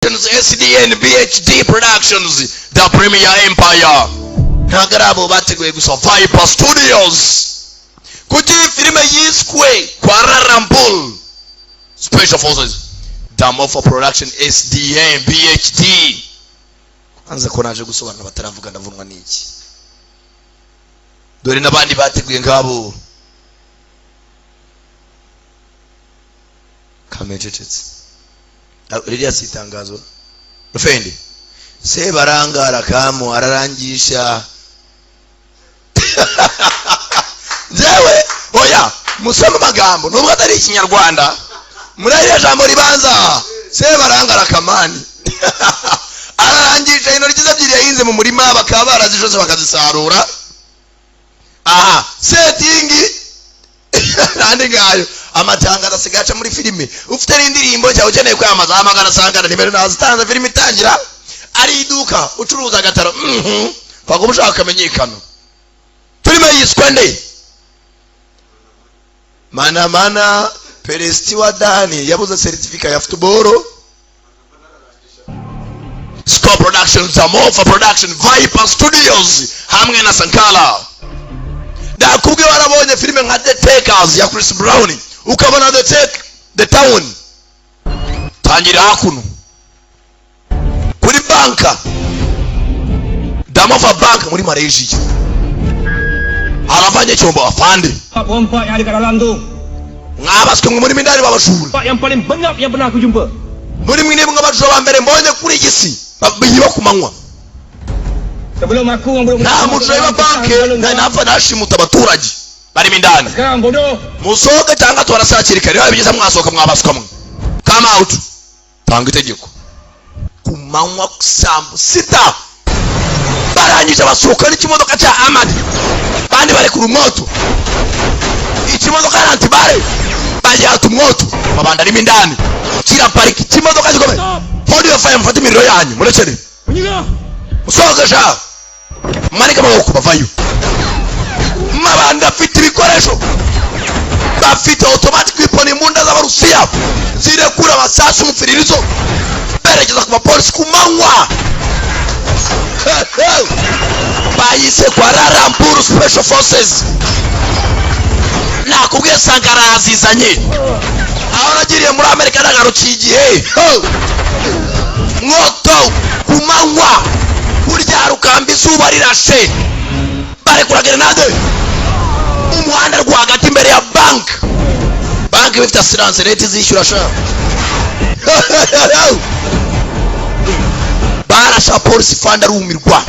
SDN BHD Productions, The Premier Empire. Ntabwo ari abo bateguye gusa, Viper Studios. Kuki iyi filime yiswe Kuala Lumpur Special Forces, Damofa Production, SDN BHD? Kwanza ko naje gusobanura bataravuga, ndavunwa n'iki? Dore n'abandi bateguye ngabo kamececetse. Ririya si itangazo rufendi sebarangara kamu ararangisha. Njyewe oya, musome amagambo nubwo atari ikinyarwanda. Muri ririya jambo ribanza, sebarangara kamani ararangisha intoryi ze ebyiri yahinze mu murima, bakaba barazishose bakazisarura. Aha setingi nandi ngayo amatangazo asigaye aca muri filime. Ufite n'indirimbo cyangwa ukeneye kwamamaza, hamagara Sankara, nimero nazitanze. Filime itangira ari iduka ucuruza agataro, Paka ushaka akamenyekano. Filime yiswe nde? Mana mana Perezida wa Dani yabuze seritifika ya football. Score Productions, Amorpha Production, Viper Studios hamwe na Sankara. Ndakubwiye, warabonye filime nka The Takers ya Chris Brown, ukabona The Take The Town. Tangira hakuno kuri banka Damova Bank muri Malaysia, haravanye cyombo afande. Pak perempuan yang ada kat dalam tu. Mwabaswe mwe muri mindani babajura. Pak yang paling bengap yang pernah aku jumpa. Muri mwe nimwe abajura ba mbere mbonye kuri iyi si biba ku manywa. Sebelum aku yang belum Nta mujura wa banke napfa nashimuta abaturage barimo indani. Sekarang bodoh. Musohoke cyangwa tubarasa hakiri kare. Biba byiza mwasohoka, mwabaswa mwe. Come out. Tanga itegeko ku manywa saa sita. Barangije basohoka n'ikimodoka cya Amadi, bandi barekura umwoto. Ikimodoka ya antibare bagihata umwoto, amabanda arimo indani kiraparika. Ikimodoka gikomeye. Hold your fire, mufate imiriro yanyu murekere. Menyerah. Musohoke sha, mumanike amaboko. Bavayo. Mabanda afite ibikoresho, bafite automatic weapon, imbunda z'abarusiya zirekura amasasu umufiririzo, berekeza ku bapolisi ku manywa. Bayise Kuala Lumpur Special Forces. Nakubwiye, Sankara yazizanye. Aho nagiriye muri Amerika nagarukiye igihe. Mwoto ku manywa kurya rukamba, izuba rirashe, barekura grenade mu muhanda rwagati imbere ya banki. Banki ifite assurance, leta izishyura sha. Barasha polisi fanda arumirwa.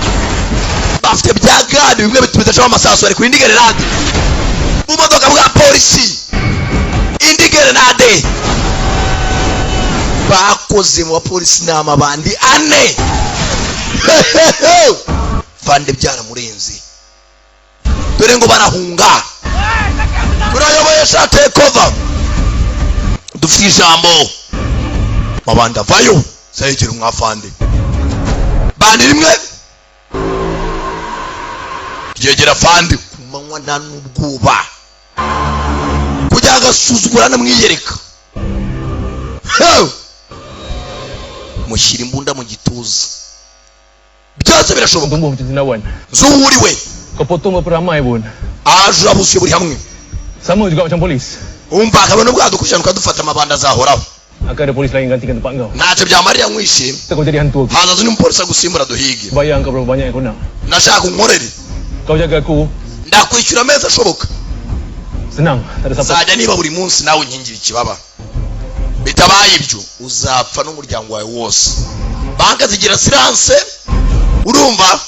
Bafite bya gadi bimwe bidacamo amasasu. Bari kuri indi grenade mu modoka bwa polisi, indi grenade bakoze mu bapolisi. Ni amabandi ane. Fande byaramurenze, dore ngo barahunga. Turayoboye sha, take over, dufite ijambo. Mabandi avayo sayegera umwafande. Bandi rimwe ryegera fande ku manywa, nta n'ubwoba kugira agasuzugura anamwiyereka. Mushyira imbunda mu gituza, byose birashoboka. Tumbuh macam cendawan. Zuhuriwe. Kau potong berapa ramai pun. Abajura buzuye buri hamwe. Sama juga macam polis. Umva, akabona bwadukurikirana ukadufata, amabanda azahoraho. Akan ada polis lain gantikan tempat kau. Ntacyo byamarira nkwishe. Kau jadi hantu aku. Hazaza undi mupolisi agusimbura duhige. Bayar kau berapa banyak yang kau nak. Nashaka unkorere. Kau jaga aku. Ndakwishyura amezi ashoboka. Senang. Tak ada siapa. Nzajya niba buri munsi nawe unkingira ikibaba. Bitabaye ibyo uzapfa n'umuryango wawe wose. Banki zigira assurance, urumva?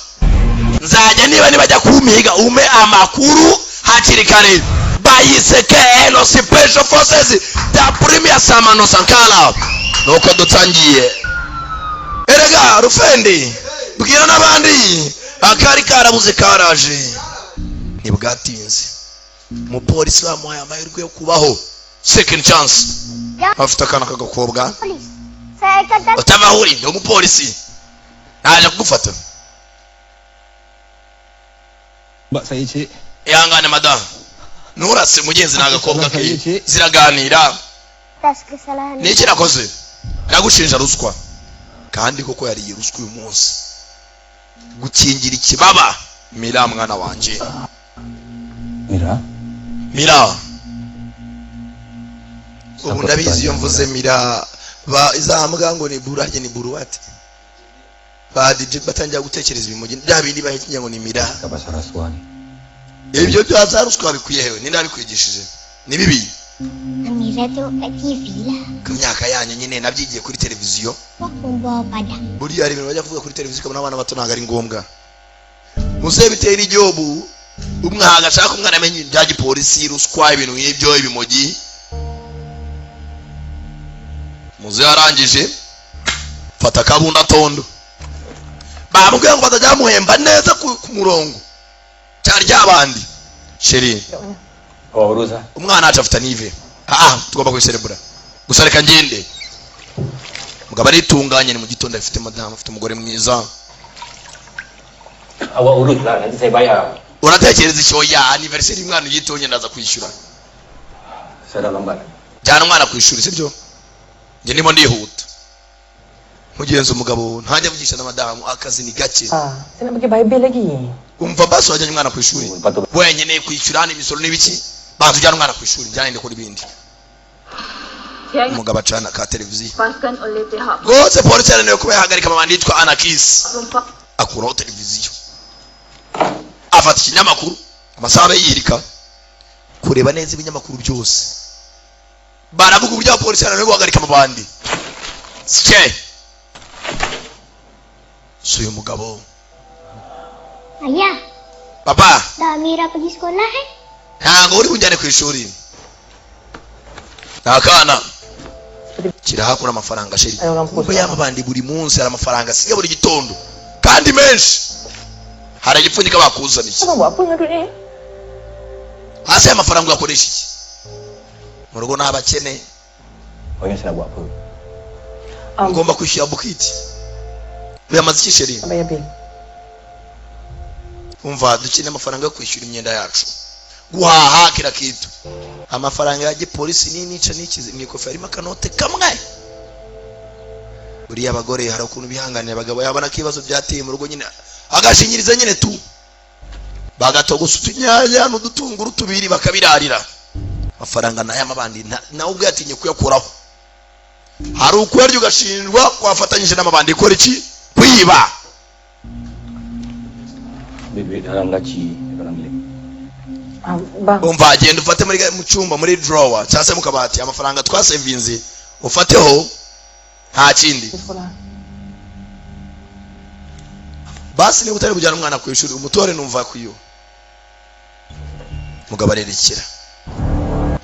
Nzajya niba nibajya kumpiga ume amakuru hakiri kare. Bayise KL Special Forces, the Premier Samano Sankara. Nuko dutangiye. Erega rufendi, bwira n'abandi, akari karabuze karaje. Ntibwatinze, umupolisi bamuhaye amahirwe yo kubaho, second chance. Afite akana k'agakobwa. Polis. Saya kata Utavahuri, ndi umupolisi, naje kugufata. Sebab saya cik. Ihangane madamu, nturase mugenzi, ni agakobwa ke ziraganira. Atas kesalahan. Ni iki nakoze? Ndagushinja ruswa. Kandi koko yariye ruswa uyu munsi. Gukingira ikibaba Mira, mwana wanjye. Mira. Mira, ubu ndabizi, iyo mvuze Mira ba izambwa ngo ni burarye, ni buruwate, ba DJ batangira gutekereza ibimogi bya bindi bahekenye ngo ni Mira. Pasal rasuah ni. Ibyo bya za ruswa bikwiye hewe? Ninde wabikwigishije? Ni bibi. Amira tengok kat TV lah. Ku myaka yanyu nyine nabyigiye kuri televiziyo. Aku bawa padang. Buriya hari ibintu bajya kuvuga kuri televiziyo ukabona abana bato ntabwo ari ngombwa. Muzehe bitera igihugu umwaga ashaka umwana amenye ibya gipolisi, ruswa, ibintu nk'ibyo, ibimogi. Muzehe arangije fata akabunda tondo, bamubwiye ngo batajya bamuhemba neza ku murongo cyari ryabandi chéri. Awak urus lah. Umwana wacu afite anniv, ah, tugomba kuyiserebura gusa. Reka ngende. Mugabo aritunganye, ni mu gitondo, afite madamu, afite umugore mwiza. Awak urus lah, nanti saya bayar. Uratekereza icyo ya anniversaire y'umwana uyitonye, ndaza kwishyura. Saya dah lambat. Jyana umwana ku ishuri, sibyo? Njye ndimo ndihuta. Mugenzi, umugabo ntajya avugisha na madamu, akazi ni gake. Ah, saya nak pergi Bible lagi. Umva basi, wajyanye umwana ku ishuri Lepas tu wenyine, kwishyura n'imisoro n'ibiki. Banza ujyane umwana ku ishuri, njyane ndikora ibindi. Umugabo acana ka televiziyo. Lepaskan oleh pihak Rwose polisi yananiwe kuba yahagarika amabandi yitwa Anakisi. perompak. Akuraho televiziyo, afata ikinyamakuru, amasaha abe yirika kureba neza ibinyamakuru byose baravuga uburyo abapolisi yananiwe guhagarika amabandi. Sike si uyu mugabo. Ayah, Papa. Dah Amira pergi sekolah eh? Ntabwo uri bunjyane ku ishuri, ni akana kirahakura amafaranga, chéri. Ayo, ngampus. Kuko y'amabandi buri munsi hari amafaranga asiga buri gitondo kandi menshi, hari igipfunyika bakuzaniye. Abang buat apa dengan duit ni? Hasi y'amafaranga uyakoresha iki mu rugo? Ni abakene. Kau ingat saya nak buat apa? Ugomba kwishyura bukiti. Uyamaze iki, chéri? Nak bayar bil. Umva, dukeneye amafaranga yo kwishyura imyenda yacu, guhaha kila kitu. Amafaranga ya gipolisi ni nica nikize. Mu ikofi harimo akanote kamwe. Buriya abagore hari ukuntu bihanganira abagabo, yabona ko ibibazo byateye mu rugo nyine agashinyiriza nyine tu, bagatogosa utunyanya n'udutunguru tubiri bakabirarira. Amafaranga nayo amabandi nawe ubwo yatinye kuyakuraho. Hari ukuyarya ugashinjwa wafatanyije n'amabandi ikora iki? Kwiba. Duit-duit dalam laci, dalam bilik. Ah, bang, Umva, genda ufate muri mu cyumba, muri drawer cyangwa se mu kabati, amafaranga twasevinze ufateho, nta kindi. Pergi sekolah. Basi niba utari kujyana umwana ku ishuri, umutore numva kuyo. Mugabo arerekera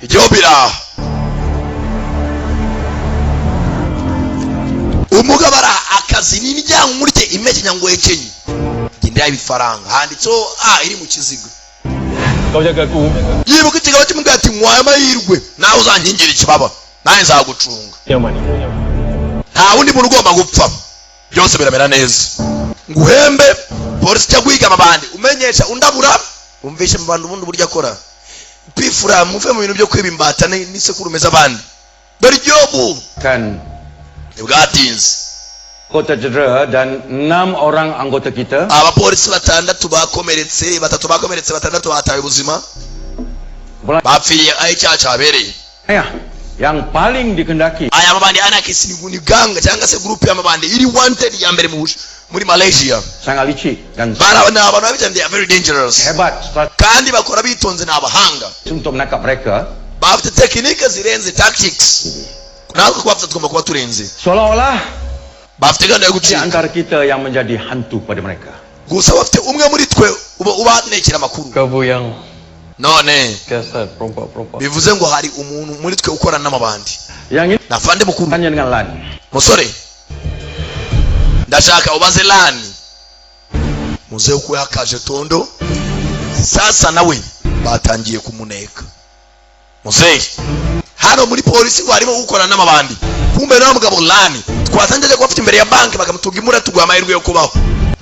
igihugu biraha. Umugabo ara akazi n'indyankurye impeke nyangwekenye genda ibifaranga handitseho a iri mu kiziga. Kau jaga aku. Yibuka ikigabo kimubwira ati: "Nkwaye amahirwe, nawe uzankingira ikibaba, nanjye nzagucunga." Yang mana? Nta wundi muntu ugomba gupfa, byose biramera neza, nguhembe. Polisi ijya guhiga amabandi, umenyesha undabura, umvishe amabandi ubundi uburyo akora. Pifura muve mu bintu byo kwiba imbata n'isekurume z'abandi. Dore igihugu Kan ntibwatinze. Anggota cedera dan enam orang anggota kita Abapolisi batandatu bakomeretse, batatu bakomeretse, batandatu batawe ubuzima, bapfiriye aho icyaha cyabereye. Ayah, yang paling dikendaki Aya mabandi anakisi ni gang cyangwa se group y'amabandi iri wanted ya mbere muri Malaysia. Sangat licik dan Bari ni abantu babi cyane, they are very dangerous. Hebat strategi Kandi bakora bitonze, ni abahanga. Untuk menangkap mereka. Bafite tekinike zirenze, tactics, natwe kubafite tugomba kuba turenze. Seolah-olah Bafite gahunda yo di gucika. Antara kita yang menjadi hantu pada mereka. Gusa bafite umwe muri twe uba ubanekera amakuru. Kau yang None siasat perompak-perompak. Bivuze ngo hari umuntu muri twe ukorana n'amabandi. Yang ini Nafande mukuru. Tanya dengan Lan. Musore, ndashaka ubaze Lani muze uko yakaje tondo. Sasa nawe batangiye kumuneka. Muzehe hano muri polisi ngo harimo ukorana n'amabandi, kumbe nawe mugabo Lani twatangiye kuba afite imbere ya banki bakamutunga imura, tuguha amahirwe yo kubaho.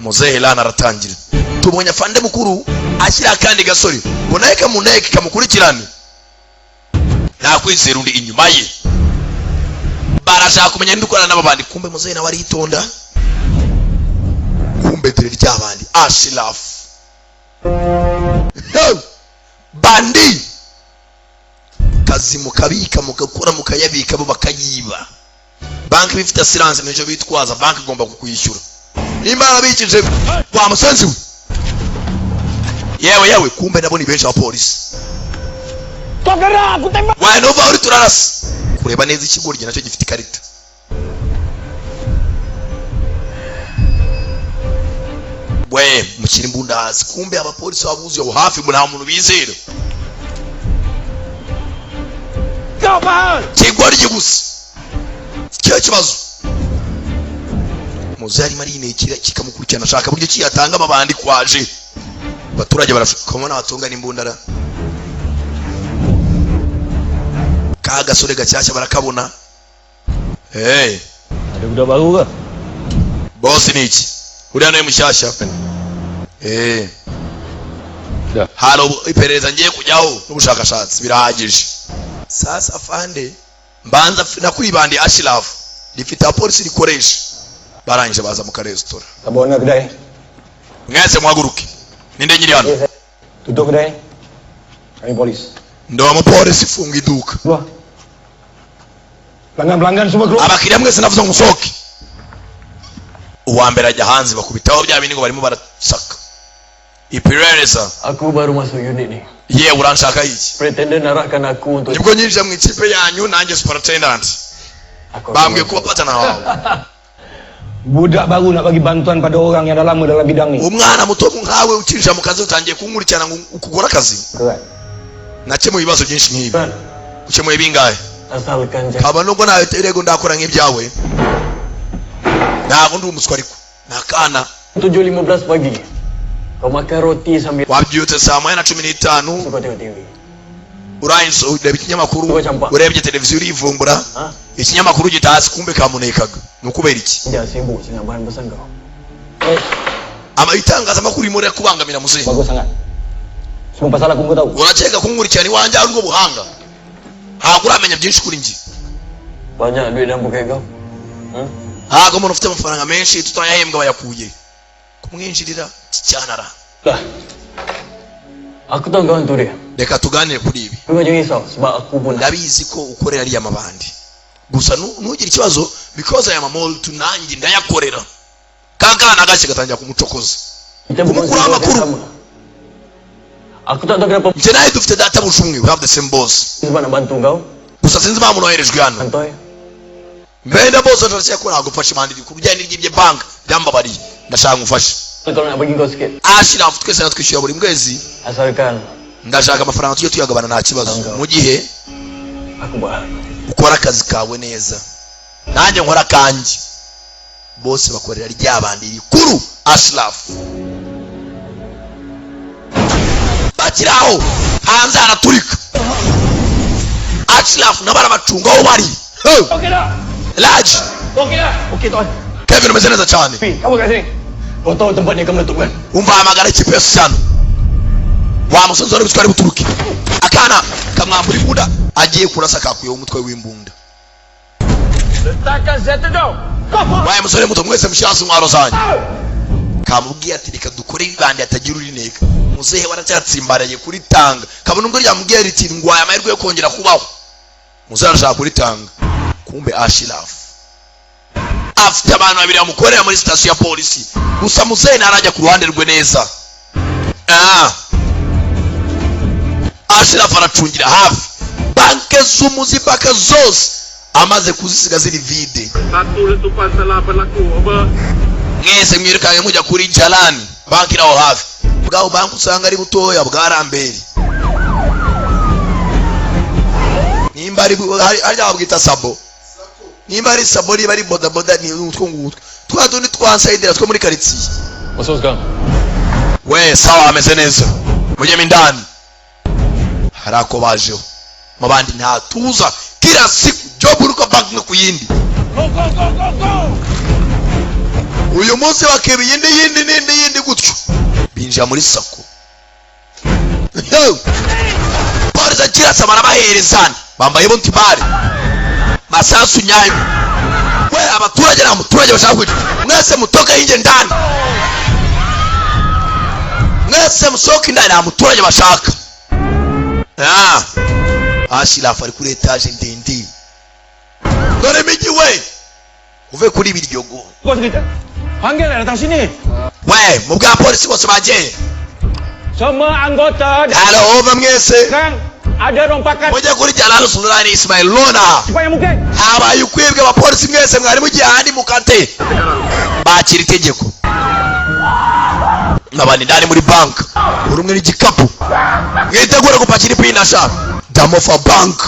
Muzehe Lani aratangira, tubonye afande mukuru ashyira akandi gasore ngo nawe kamuneke kamukurikirane, nta kwizera undi inyuma ye. Barashaka kumenya ninde ukorana n'ababandi. Kumbe muzehe nawe aritonda. Kumbe dore ryabandi Ashiraf bandi kazi, mukabika, mugakora, mukayabika, bo bakayiba. Banki bifite assurance, nicyo bitwaza. Banki igomba kukwishyura nimba yarabikije wa musenzi we. Yewe yewe, kumbe nabo ni benshi, abapolisi. Wae, nuva uri turarasa. Kureba neza, ikigoryi nacyo gifite ikarita. We mushyira imbunda hasi. Kumbe abapolisi babuzuye aho hafi, ngo nta muntu bizera, kigoryi gusa. Kiba kibazo, muze arimo arinekera, kikamukurikirana, ashaka buryo kiyatanga amabandi. Kwaje abaturage barashaka batunga n'imbundara. Ka gasore gashyashya barakabona. Hey. Ada budak baru ke? Boss, ni iki? Uriya nawe mushyashya? Eh. Da. Hari iperereza ngiye kujyaho n'ubushakashatsi, birahagije. Sasa afande, mbanza nakwibandiye Ashiraf rifite abapolisi rikoresha. Barangije baza mu karesitora. Tak bawa owner kedai. Mwese muhaguruke. Ninde nyiri hano? Tutup kedai. Kami polis. Ndi umupolisi, funga iduka. Keluar. Pelanggan-pelanggan semua keluar. Abakiriya mwese navuze ngo musohoke. Uwa mbere ajya hanze, bakubitaho bya bindi ngo barimo barasaka iperereza. Aku baru masuk unit ni. Yewe, uranshaka iki? Pretender arahkan aku untuk Nibwo nyinjira mu ikipe yanyu, nanjye superintendent Aku bambwiye kuba patana wawe. Budak baru nak bagi bantuan pada orang yang dah lama dalam bidang ni. Umwana muto nkawe ukinjira mu kazi utangiye kunkurikirana ngo ukugore akazi. Kerat. Nakemuye ibibazo byinshi nk'ibi. Kan, Ukemuye bingahe? asalkan jangan Kaba nubwo nawe rego ndakora nk'ibyawe, ntabwo ndi umuswa, ariko ni akana. 7.15 pagi. Kau makan roti sambil Wabyutse saa 1:15, kau tengok TV. urangije ureba ikinyamakuru, urebye televiziyo urivumbura. Ha? Ikinyamakuru gitasi, kumbe kamunekaga. Ni ukubera iki? Jangan sibuk sangat bahan pasal kau. Ama itangazamakuru ririmo rirakubangamira, muzehe. Bagus sangat. Semua pasal aku kau tahu. Urakeka kunkurikirana iwanjye ari ubwo buhanga? Ntabwo uramenya byinshi kuri njye. Banyak duit dalam poket kau. Hmm? Ntabwo umuntu ufite amafaranga menshi tutayahembwa bayakuye kumwinjirira cyanara. Lah. Aku tahu kawan tu dia. Reka tuganire kuri ibi. Tapi kau jangan risau sebab aku pun Ndabizi ko ukorera ariya mabandi gusa, ntugire ikibazo because aya mamoltu nanjye ndayakorera. Kakana gashya gatangira kumucokoza, kita bukan kumukuraho sebuah yang amakuru. sama. Aku tak tahu kenapa Njye nawe dufite databuja umwe, we have the same boss. sebab nak bantu kau. Gusa sinzi impamvu noherejwe hano. Santoy. Mbenda bose arashaka ko nagufasha imanda ku bijyanye n'iby'ibye bank byambabariye, ndashaka ngufashe. Kalau nak bagi kau sikit. Ashirafu twese natwishyura buri mwezi. Asalkan Ndashaka amafaranga tujye tuyagabana, nta kibazo, mu gihe aku buat. ukora akazi kawe neza, nanjye nkora akanjye. Bose bakorera ryabandi rikuru Ashirafu. Bakiri aho, hanze haraturika. Ashirafu nabo arabacunga aho bari. Hey! Laji. Okey dah. Okey tuan. Kevin, umeze neza cyane. Pi, apa kat sini? Kau tahu tempat ni akan meletup kan? Umva, hamagara ikipe yose hano. Wa musozi wari wari buturuke. Akana kamwambura imbunda, agiye kurasa kakuyeho umutwe w'imbunda. Letakkan senjata kau. Waye musore muto, mwese mushyire hasi intwaro zanyu. Kamubwiye ati reka dukore ibandi hatagira urineka. Muzehe waracyatsimbaraye kuritanga, kabona ubwo ryamubwiye riti ngwaye amahirwe yo kongera kubaho. Muzehe arashaka kuritanga. Kumbe Ashirafu afite abantu babiri bamukorera muri sitasiyo ya polisi, gusa muzehe ntarajya ku ruhande rwe neza. Ah. Ashirafu aracungira hafi banke z'umuzipaka zose, amaze kuzisiga ziri vide. Satu letupan telah berlaku. Over. Mwese mwirukanke mujya kuri Jalani, banki iri aho hafi. Bwaho banki usanga ari butoya bwa Ramberi, nimba ari harya babwita sabo, nimba ari sabo, niba ari bodaboda, ni utwo ngutwo twa tundi twansayidira two muri karitsiye. Masuk sekarang. We sawa, ameze neza, mujyemo indani. Hari ako bajeho mu bandi, ntatuza kila siku job uruko banki imwe ku yindi. Uyu munsi bakiba iyindi, yindi n'indi yindi gutyo. Binjira muri sako. Yo! Polisi akirasa, barabaherezana, bambaye bontibare. Masasu nyayo we. Abaturage, nta muturage bashaka kwica. Mwese mutoke hinge ndani, mwese musohoke indani, nta muturage bashaka. Ah, Ashirafu ari kuri etaje ndende. Dore imijyi we, uve kuri Biryogo. Bos kita. Panggil lah datang sini. We mu bwa polisi bose bagiye. Semua anggota Halo, over mwese. sekarang ada rompakan Mujye kuri Jalal Sulani Ismail Lona. cepat yang mungkin. Habaye ukwibwa, abapolisi mwese mwari mugiye ahandi mukate bakira itegeko. N'abandi ndani muri bank, buri umwe n'igikapu, mwitegure gupakira ipinda sha damofa bank.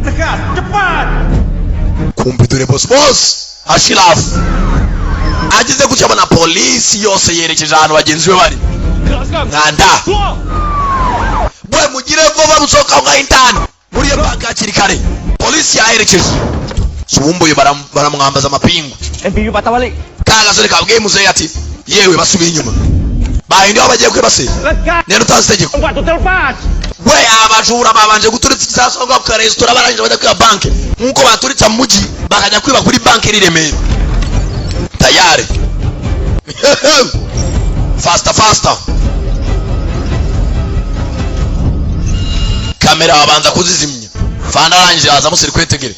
Tekan, cepat. Kumbi dore boss, boss Ashirafu ageze gutya abona polisi yose yerekeje ahantu bagenzi be bari. Gerak sekarang. Mwanda. Keluar. We, mugire vuba, musohoka aho ngaho indani muri iyo banki hakiri kare, polisi yaherekeje. Subumbuye baramwambaza amapingu. MPU patah balik. Ka gasore kabwiye muzehe ati yewe, basubiye inyuma, bahinduye aho bagiye kwibase. Lekas. Nenda utazi itegeko. Buat tu terlepas. We, abajura babanje guturitsa igisasu aho ngaho ku karesitora, barangije bajya kwiba banki nk'uko baturitsa mu mujyi, bakajya kwiba kuri banki iri i Remera. Tayari, faster faster. Kamera babanza kuzizimya, fana arangije hazamo sirikwetegere.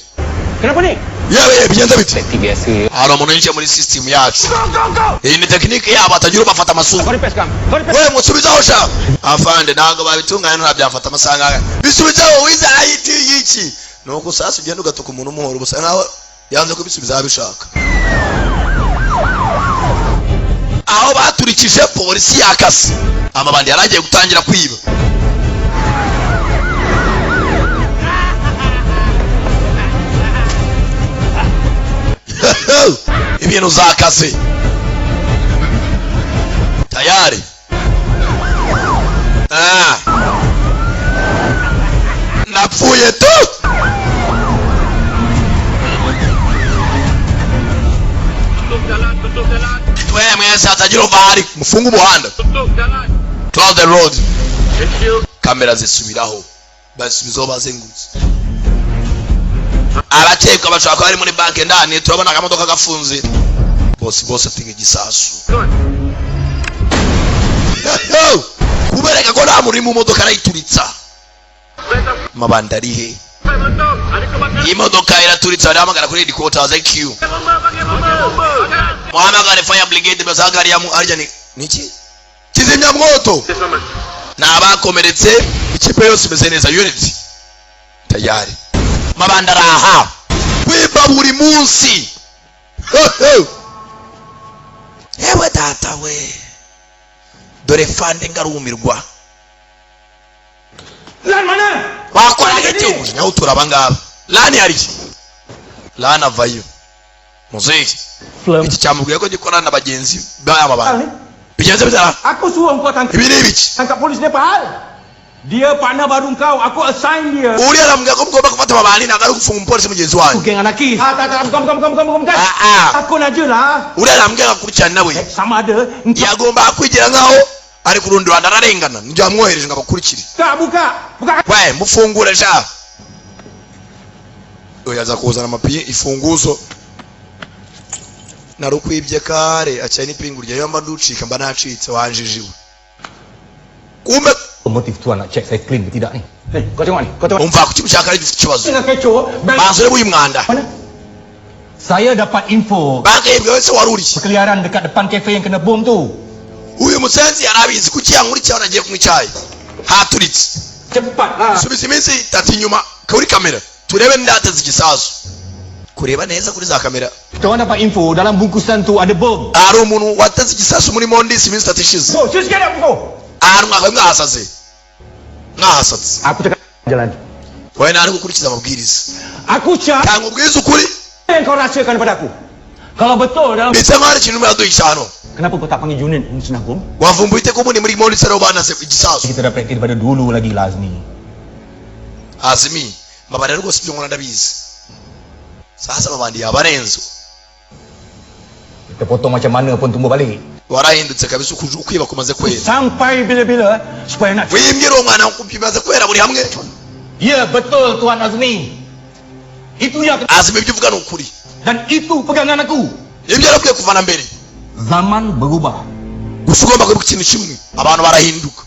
Kenapa ni? Yewe yewe, bigenze bite? Seperti biasa. Hari umuntu yinjiye muri system yacu. Go, go, go. Iyi ni tekinike yabo, atagira ubafata amasura. Kau repair sekarang. Kau repair. We, musubizaho sha. Afande, ntabwo babitunganya, ntabyafata amasaha ngaga. Bisubizaho, wize IT y'iki? Nuko sasa ugenda ugatuka umuntu umuhora ubusa nkaho yanze kubisubiza abishaka. Aho baturikije, polisi yakase amabandi yari agiye gutangira kwiba. Ibintu zakase tayari. Ah. Napfuye tu. Tutup jalan, tutup jalan, We, mwese hatagira uva hari, mufunge umuhanda. Tutup jalan. Close the road. HQ, Kamera zisubiraho, basubizaho bazengurutse. Abakekwa bashobora kuba bari muri banki ndani, turabona akamodoka gafunze. Bose bose atinga igisasu. tuan. Kubereka ko nta muntu uri mu modoka, arayituritsa. Kereta Amabandi ari he? sampai meletup. Ada kebakaran. Iyi modoka iraturitse, barahamagara kuri headquarters IQ. Bomba, panggil bomba. Bomba. Muhamagare fire brigade, basagariya mu arya ni niki, kizimyamwoto. Selamat. Ni abakomeretse, ikipe yose imeze neza, unit tayari. Mabanda araha kwiba buri munsi. Yewe data we, dore fande ngarumirwa. Lan mana? Wakoraga iki? Umujinya utura abangaba. Lani hari iki? Lani avayo muzehe. Film. Iki cyamubwiye ko gikorana na bagenzi b'aya mabanda. Ni. Bigenze bitara. Aku suruh kau tangkap Ibi ni ibiki? tangkap polis ni apa hal? Dia partner baru kau. Aku assign dia. Uriya aramubwira ko mugomba gufata amabandi, ntabwo ari gufunga umupolisi mugenzi wanyu. Aku geng anarkis. Ah, tak, tak, bukan, bukan, bukan, bukan, bukan. Ah, ah. Aku aja lah. Uriya aramubwira ngo akurikirane nawe. Eh, sama ada. Engkau Yagomba kwigira nkaho ari ku rundi ruhande, ararengana, nibyo yamwohereje ngo abakurikire. buka, buka. Buka. We, mufungure sha. Oya, aza kuzana amapiye ifunguzo narukwibye kare, acaye n'ipingu rya yomba, nducika mba nacitse wanjijiwe kumbe. Motif tuan nak check saya clean ke tidak ni? Eh, kau tengok ni. Kau tengok. Umva, kuki mushaka ari gifite ikibazo? Tengah kecoh. Bank Banza urebe uyu mwanda. mana? Saya dapat info Banki yibwe, wese wari uriye. perkeliaran dekat depan kafe yang kena bom tu. Uyu musenzi yari abizi, kuki yankurikiye aho nagiye kunywa icyayi haturitse? Cepatlah. Subiza iminsi 3 inyuma kuri kamera, turebe ndateze igisasu, kureba neza kuri za kamera. Kita orang dapat info dalam bungkusan tu ada bom. Hari umuntu wateze igisasu muri mondisi iminsi 3 ishize. Go, sini sikit go. Ahantu mwakabaye mwahasaze, mwahasatse. Aku cakap jalan. Wowe ntari gukurikiza amabwiriza. Aku cakap Tanga ubwiza ukuri. yang kau rahsiakan pada aku. Kalau betul dalam Ndetse nkaho hari ikintu urimo uraduhisha hano. Kenapa kau tak panggil unit musnah bom? Wavumbuye iteka ubundi muri mondisi ariho banaze igisasu. Kita dah praktis daripada dulu lagi lah Azmi. Azimi, mbabarira rwose, ibyo nkora ndabizi. Sasa amabandi yabarenze. Kita potong macam mana pun tumbuh balik. Warahindutse kabisa, ukwiba kumaze kwera. Sampai bila-bila supaya nak Wimbwira uwo mwana bimaze kwera buri hamwe. Ya betul Tuan Azmi. Itu yang Azima, ibyo uvuga ni ukuri. Dan itu pegangan aku. Ibyo yarabwiye kuva na mbere. Zaman berubah. Gusa ugomba kwibuka ikintu kimwe, abantu barahinduka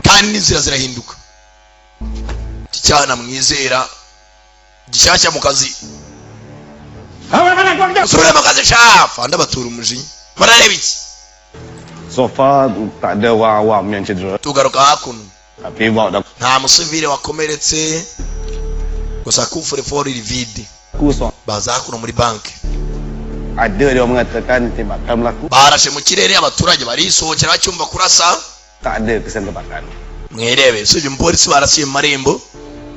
kandi n'inzira zirahinduka. Iki cyana mwizera gishyashya mu kazi, usubire mu kazi shafa, ndabatura umujinya, murareba iki? So far tak ada orang awam yang cedera. Tugaruka hakuno. Tapi bawa dah Nta musivile wakomeretse, gusa coffre-fort iri vide. aku so Baza hakuno muri banki. Ada dia mengatakan tembakan berlaku, Barashe mu kirere, abaturage barisohokera bacyumva kurasa. Tak ada kesan tembakan. Mwirebe, usibye umupolisi barasiye mu marembo,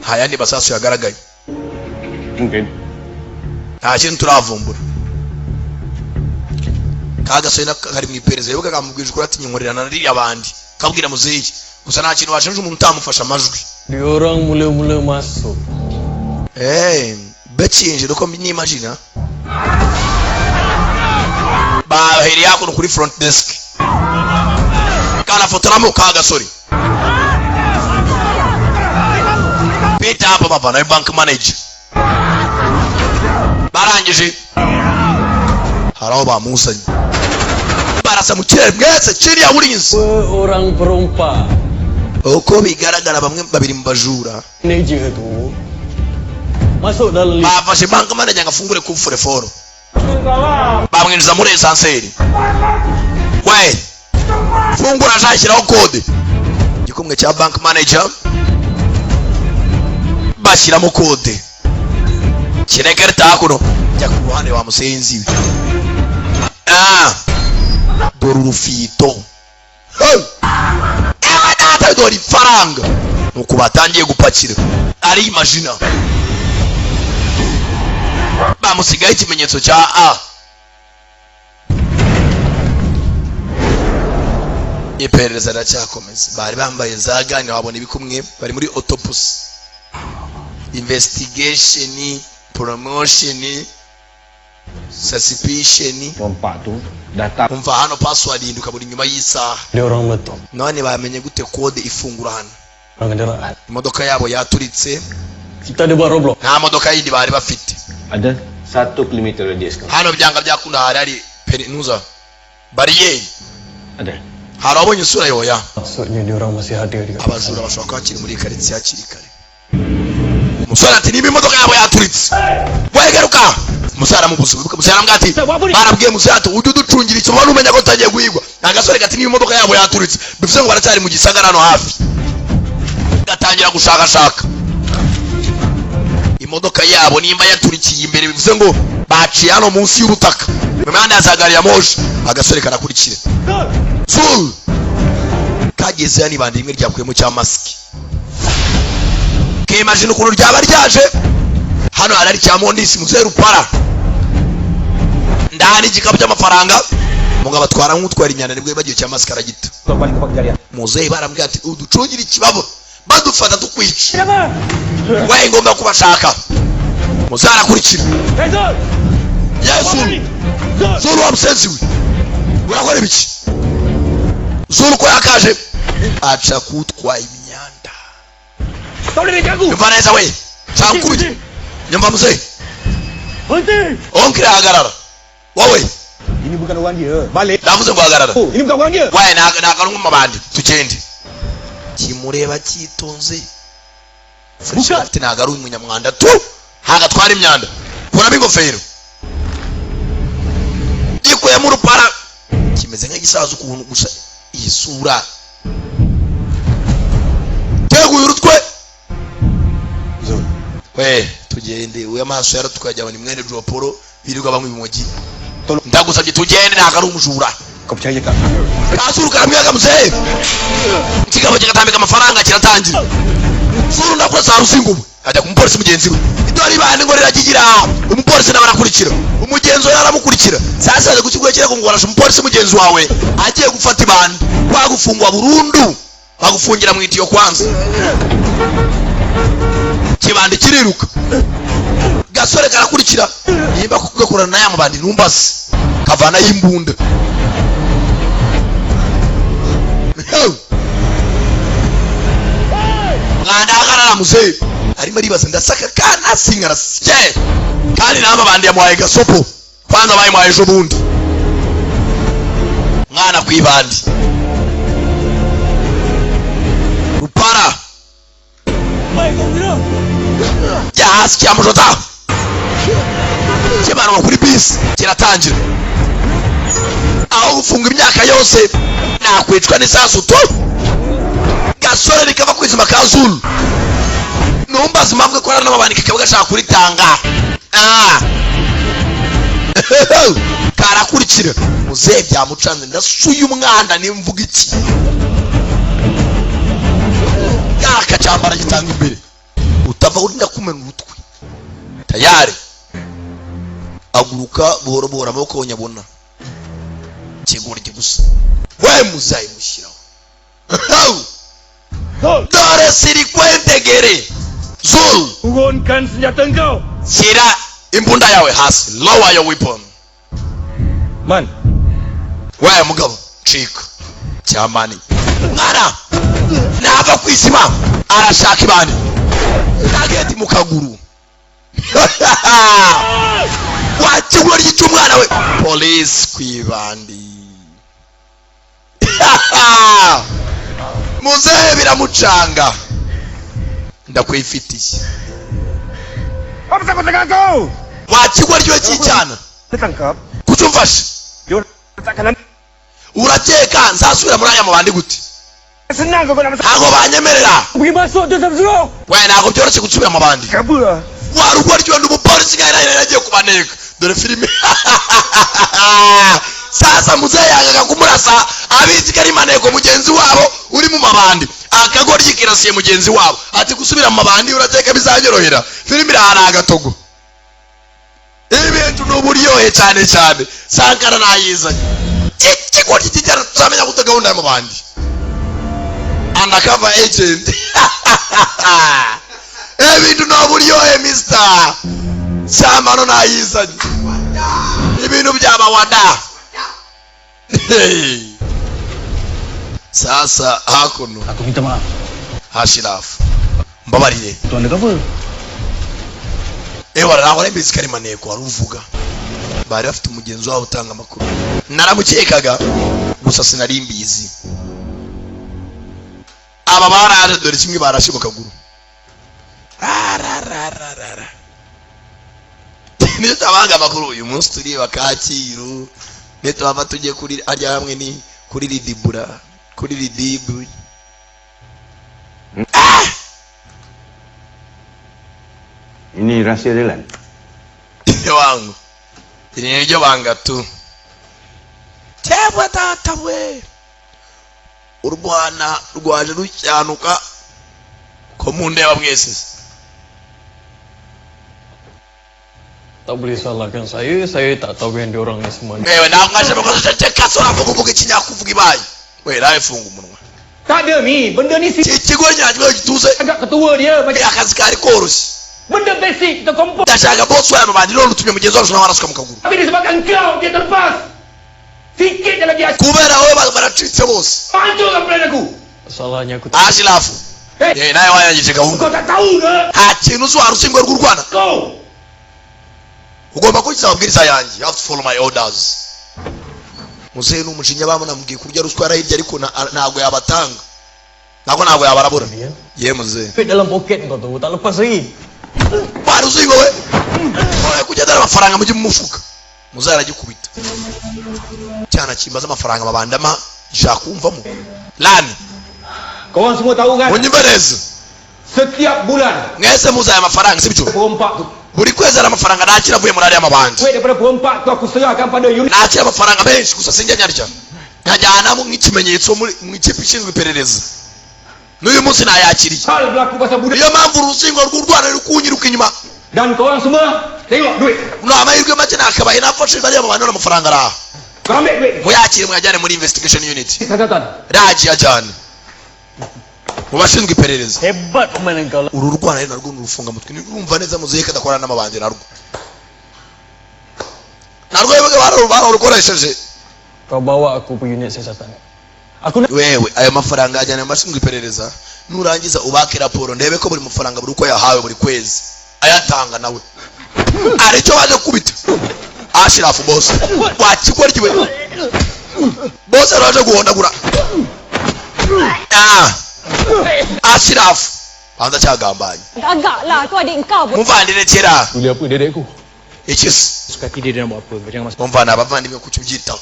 nta yandi masasu yagaragaye. Mungkin Nta kintu turavumbura. Ka gasore nako kari mu iperereza, yoga kamubwije ukuri ati nyinkorera na ririya bandi, kabwira muzeyi gusa nta kintu washinja umuntu utamufashe amajwi. Diorang mula-mula masuk. Eh, bakinjira uko nimagina bahereye hakuno kuri front desk, kanafotoramo ka gasore Peter hapa, bavanayo bank manager. Barangije hari aho bamuzanye, barasa mu kirere mwese kiriya burinzi. Dua orang perompak. Uko bigaragara, bamwe babiri mu bajura Manager tu masuk dalam lift. bafashe bank manager ngo afungure coffre-fort, bamwinjiza muri ascenseur. We fungura, ashakiraho kode, igikumwe cya bank manager bashyiramo kode kirekereta hakuno. Jya ku ruhande wa musenzi we. Ah, dore urufito. Hey! Ewe data, dore ifaranga nuko batangiye gupakira. Ari imagina bamusigaho ikimenyetso cya A. Iperereza riracyakomeza. Bari bambaye za gants, wabona ibikumwe, bari muri autopsy, investigation, promotion, suspicion. Perompak tu datang Umva hano, password ihinduka buri nyuma y'isaha. Diorang meletup. None bamenye gute kode ifungura hano? Orang kenderaan. Imodoka yabo yaturitse. Kita ada buat roadblock. Nta modoka yindi bari bafite. Ada 1 kilometer radius kau. Hano byanga byakunda hari hari perinuza bariyeri. Ada. Hari abonye isura yoya. Maksudnya diorang masih ada di Abajura bashobora kuba bakiri muri iyi karitsiye hakiri kare. Umusore ati niba imodoka yabo yaturitse, wegaruka. Umusore aramubuza. Umusore aramubwira ati barabwiye umusore ati ujye uducungira icyo ubona, umenya ko tutagiye guhigwa. Agasore gati niba imodoka yabo yaturitse, bivuze ngo baracyari mu gisagara hano hafi. Gatangira gushakashaka imodoka yabo. Nimba yaturikiye imbere, bivuze ngo baciye hano munsi y'ubutaka mu mihanda ya za gari ya moshi. Agasore karakurikira. Zul kageze hano, ibandi rimwe ryakuyemo cya masiki, kemajina ukuntu ryaba ryaje hano. Hari cya mondisi muzeru para ndani, igikapu cy'amafaranga. Mugabo atwara nk'utwara inyana, nibwo yibagiwe cya masiki, aragita. Balik tempat kejadian. Muzeyi barambwira ati uducungire ikibabo, badufata tukwica, we ngomba kubashaka. Muzeyi arakurikira. Yesu, Zuru wa musenzi we, urakora ibiki? Zuru ko yakaje aca kutwaye imyanda. Tak boleh ganggu. Nyumva neza we, cyankubye. Nyumva muzeyi. Berhenti. Onkire, hagarara wowe. Ini bukan orang dia. Balik. Ndavuze ngo hagarara. Oh, ini bukan orang dia. We ntabwo ari umwe tugende. Kimureba cyitonze, fresh afite, ntabwo ari umunyamwanda tu, ntabwo atwara imyanda. Kuramo ingofero, gikuyemo urupara, kimeze nk'igisaza ukuntu, gusa iyi sura teguye urutwe. We tugende, we amaso yaratwaye, ajya ni mwene Joporo birirwa banywa ibimogi. Ndagusabye tugende, ntabwo ari umujura. Kau percaya tak? Kasuru karamwiyaga muzehe, ikigabo kigatambika amafaranga, kiratangira. Suru ndakura za rusingo, ubu ajya ku mupolisi mugenzi we. Idori bandi ngo riragigira, umupolisi nawe arakurikira, umugenzi we aramukurikira. Sasa aje ku kigo kirego ngo warashe umupolisi mugenzi wawe agiye gufata ibandi, bagufungwa burundu, bagufungira mu itiyo. Kwanza kibandi kiriruka, gasore karakurikira. Nimba kugakorana na ya mabandi numbaze, kavanayo imbunda. Hey! Mwanda, hagarara muzehe. Arimo aribaza, ndasaka kana sinkarasye, kandi nama bandi yamuhaye gasopo. Kwanza bayimuhaye ejo bundi, mwana ku ibandi rupara jya hasi cyamujota kimanurwa kuri bisi, kiratangira aho gufunga imyaka yose nakwicwa n'isasu tu. Gasore rikava ku izima ka zulu, numbaza impamvu ikorana n'amabandi, kakaba gashaka kuritanga. Ah. Karakurikira muzehe, byamucanze. Ndasuye umwana, nimvuga iki? Yakacyambara gitanga imbere, utava urinda kumena umutwe. Tayari aguruka buhoro buhoro, amaboko nyabona ikigoryi gusa. We muzayimushyiraho, dore sirikwentegere zul. Turunkan senjata kau. Shyira imbunda yawe hasi, lower your weapon. Man, we mugabo, cika cyamani. Mwana nava ku izima, arashaka ibandi target mu kaguru. Wa kigoryi cy'umwana we, polisi ku ibandi. Muzehe biramucanga, ndakwifitiye. Apa pasal kau tangkap kau? Wa kigoryi we cy'icyana. Tertangkap. Kuki umfashe? Dia takkan Urakeka nzasubira muri aya mabandi gute? senang kau nak masuk. Ntabwo banyemerera. Pergi masuk tu Samsuro. We, ntabwo byoroshye gusubira mu bandi. Cover lah. Warugwa ryo ndi umupolisi nkaho nari nagiye kubaneka. Dore filime sasa. Muzehe yangaga kumurasa, abizi ko ari maneko mugenzi wabo uri mu mabandi. Akagoryi kirasiye mugenzi wabo, ati gusubira mu mabandi urateka bizanyorohera? Filime irahari agatogo, ibintu ni uburyohe cyane cyane. Sankara nayizanye. Ikigoryi kijyana, tuzamenya gute gahunda y'amabandi? Undercover agent, ibintu ni uburyohe. Mister Cyamano nayizanye, ibintu byaba wada. Hey. Sasa hakuno. Aku minta maaf. Hashirafu, mbabarire. Tu undercover. Ewa, ntabwo nari mbizi ko ari maneko. Wari uvuga bari bafite umugenzi wabo utanga amakuru, naramukekaga gusa sinari mbizi. Aba baraje, dore kimwe barashe mu kaguru. Rararararara. Niyo tabanga amakuru. Uyu munsi tureba Kacyiru, niyo tuhava tujye kuri harya hamwe ni kuri Ridibura, kuri Ridibu. Ah! Ini rahsia dia kan? Wangu, iri ni ryo banga tu. Cyangwa data we, u Rwanda rwaje rucyanuka ko mundeba mwese. Tak boleh salahkan saya. Saya tak tahu yang diorang ni semua. Mwewe ntabwo mwaje mukoze, ceceka. So uravuga, uvuga ikinyakuvuga ibaye we nawe funga umunwa. Tak ada ni. Benda ni si Iki kigo nyacyo gituze. agak ketua dia macam Akazi kari koroshye. benda basic kita kompor. Ndashaka boss wawe mabandi, none utumye mugenzi wacu nawe arasuka mu kaguru. Tapi disebabkan kau dia terlepas. Sikit je lagi asyik. Kubera wowe baracitse bose. Hancurkan plan aku. Salahnya aku tak. Ashirafu. Hey. Eh, nawe wayangije gahunda. Kau tak tahu ke? Nta kintu uzi, wari ushinzwe rw'u Rwanda. Kau. Ugomba kurikiza amabwiriza yanjye, you have to follow my orders. Muzehe ni umujinya, bamunamubwiye kurya ruswa yarayirya, ariko ntabwo yabatanga, ntabwo yabarabura ye muzehe. Duit dalam poket kau tu tak lepas lagi. Wari uzingo we oya kujya dore amafaranga mujye mu mufuka. Muzehe aragikubita cyana kimbaza amafaranga mabandama gishaka kumvamo lani. Kau orang semua tahu kan? Munyumve neza. Setiap bulan Mwese muzi aya mafaranga, sibyo? perompak tu. Buri kwezi hari amafaranga nakira avuye muri ariya mabandi. Duit daripada perompak tu aku serahkan pada unit Nakira amafaranga menshi, gusa sinjya nyarya, nkajyanamo nk'ikimenyetso muri mu ikipe ishinzwe iperereza. N'uyu munsi nayakiriye. Hal berlaku pasal budak. Niyo mpamvu uruzingo rw'u Rwanda ruri kunyiruka inyuma. Dan kau orang semua tengok duit. Ni amahirwe make nakabaye nafashe ariya mabandi, none amafaranga araha. Kau ambil duit. Muyakire, muyajyane muri investigation unit. Catatan. Raji ajyane mu bashinzwe iperereza. Hebat permainan kau lah. Uru rwana rero narwo ni urufungamutwe. Urumva neza muzehe ko adakorana n'amabandi, narwo yebwe bararukoresheje. Kau bawa aku pergi unit siasatan. Aku nak Wewe, ayo mafaranga ajyana mu bashinzwe iperereza, nurangiza ubake raporo, ndebe ko buri mafaranga, buri uko yahawe buri kwezi ayatanga. Nawe aricyo baje kubita Ashirafu bose wakigoryiwe bose baje guhondagura. Ah, Ashirafu banza cyagambanye. Agak lah, tu adik kau pun. Muvandire kera. Beli apa dia adik aku? Iki se? Suka hati dia, dia nak buat apa. Kau jangan masuk. Umva, ni abavandimwe, kuki ubyitaho?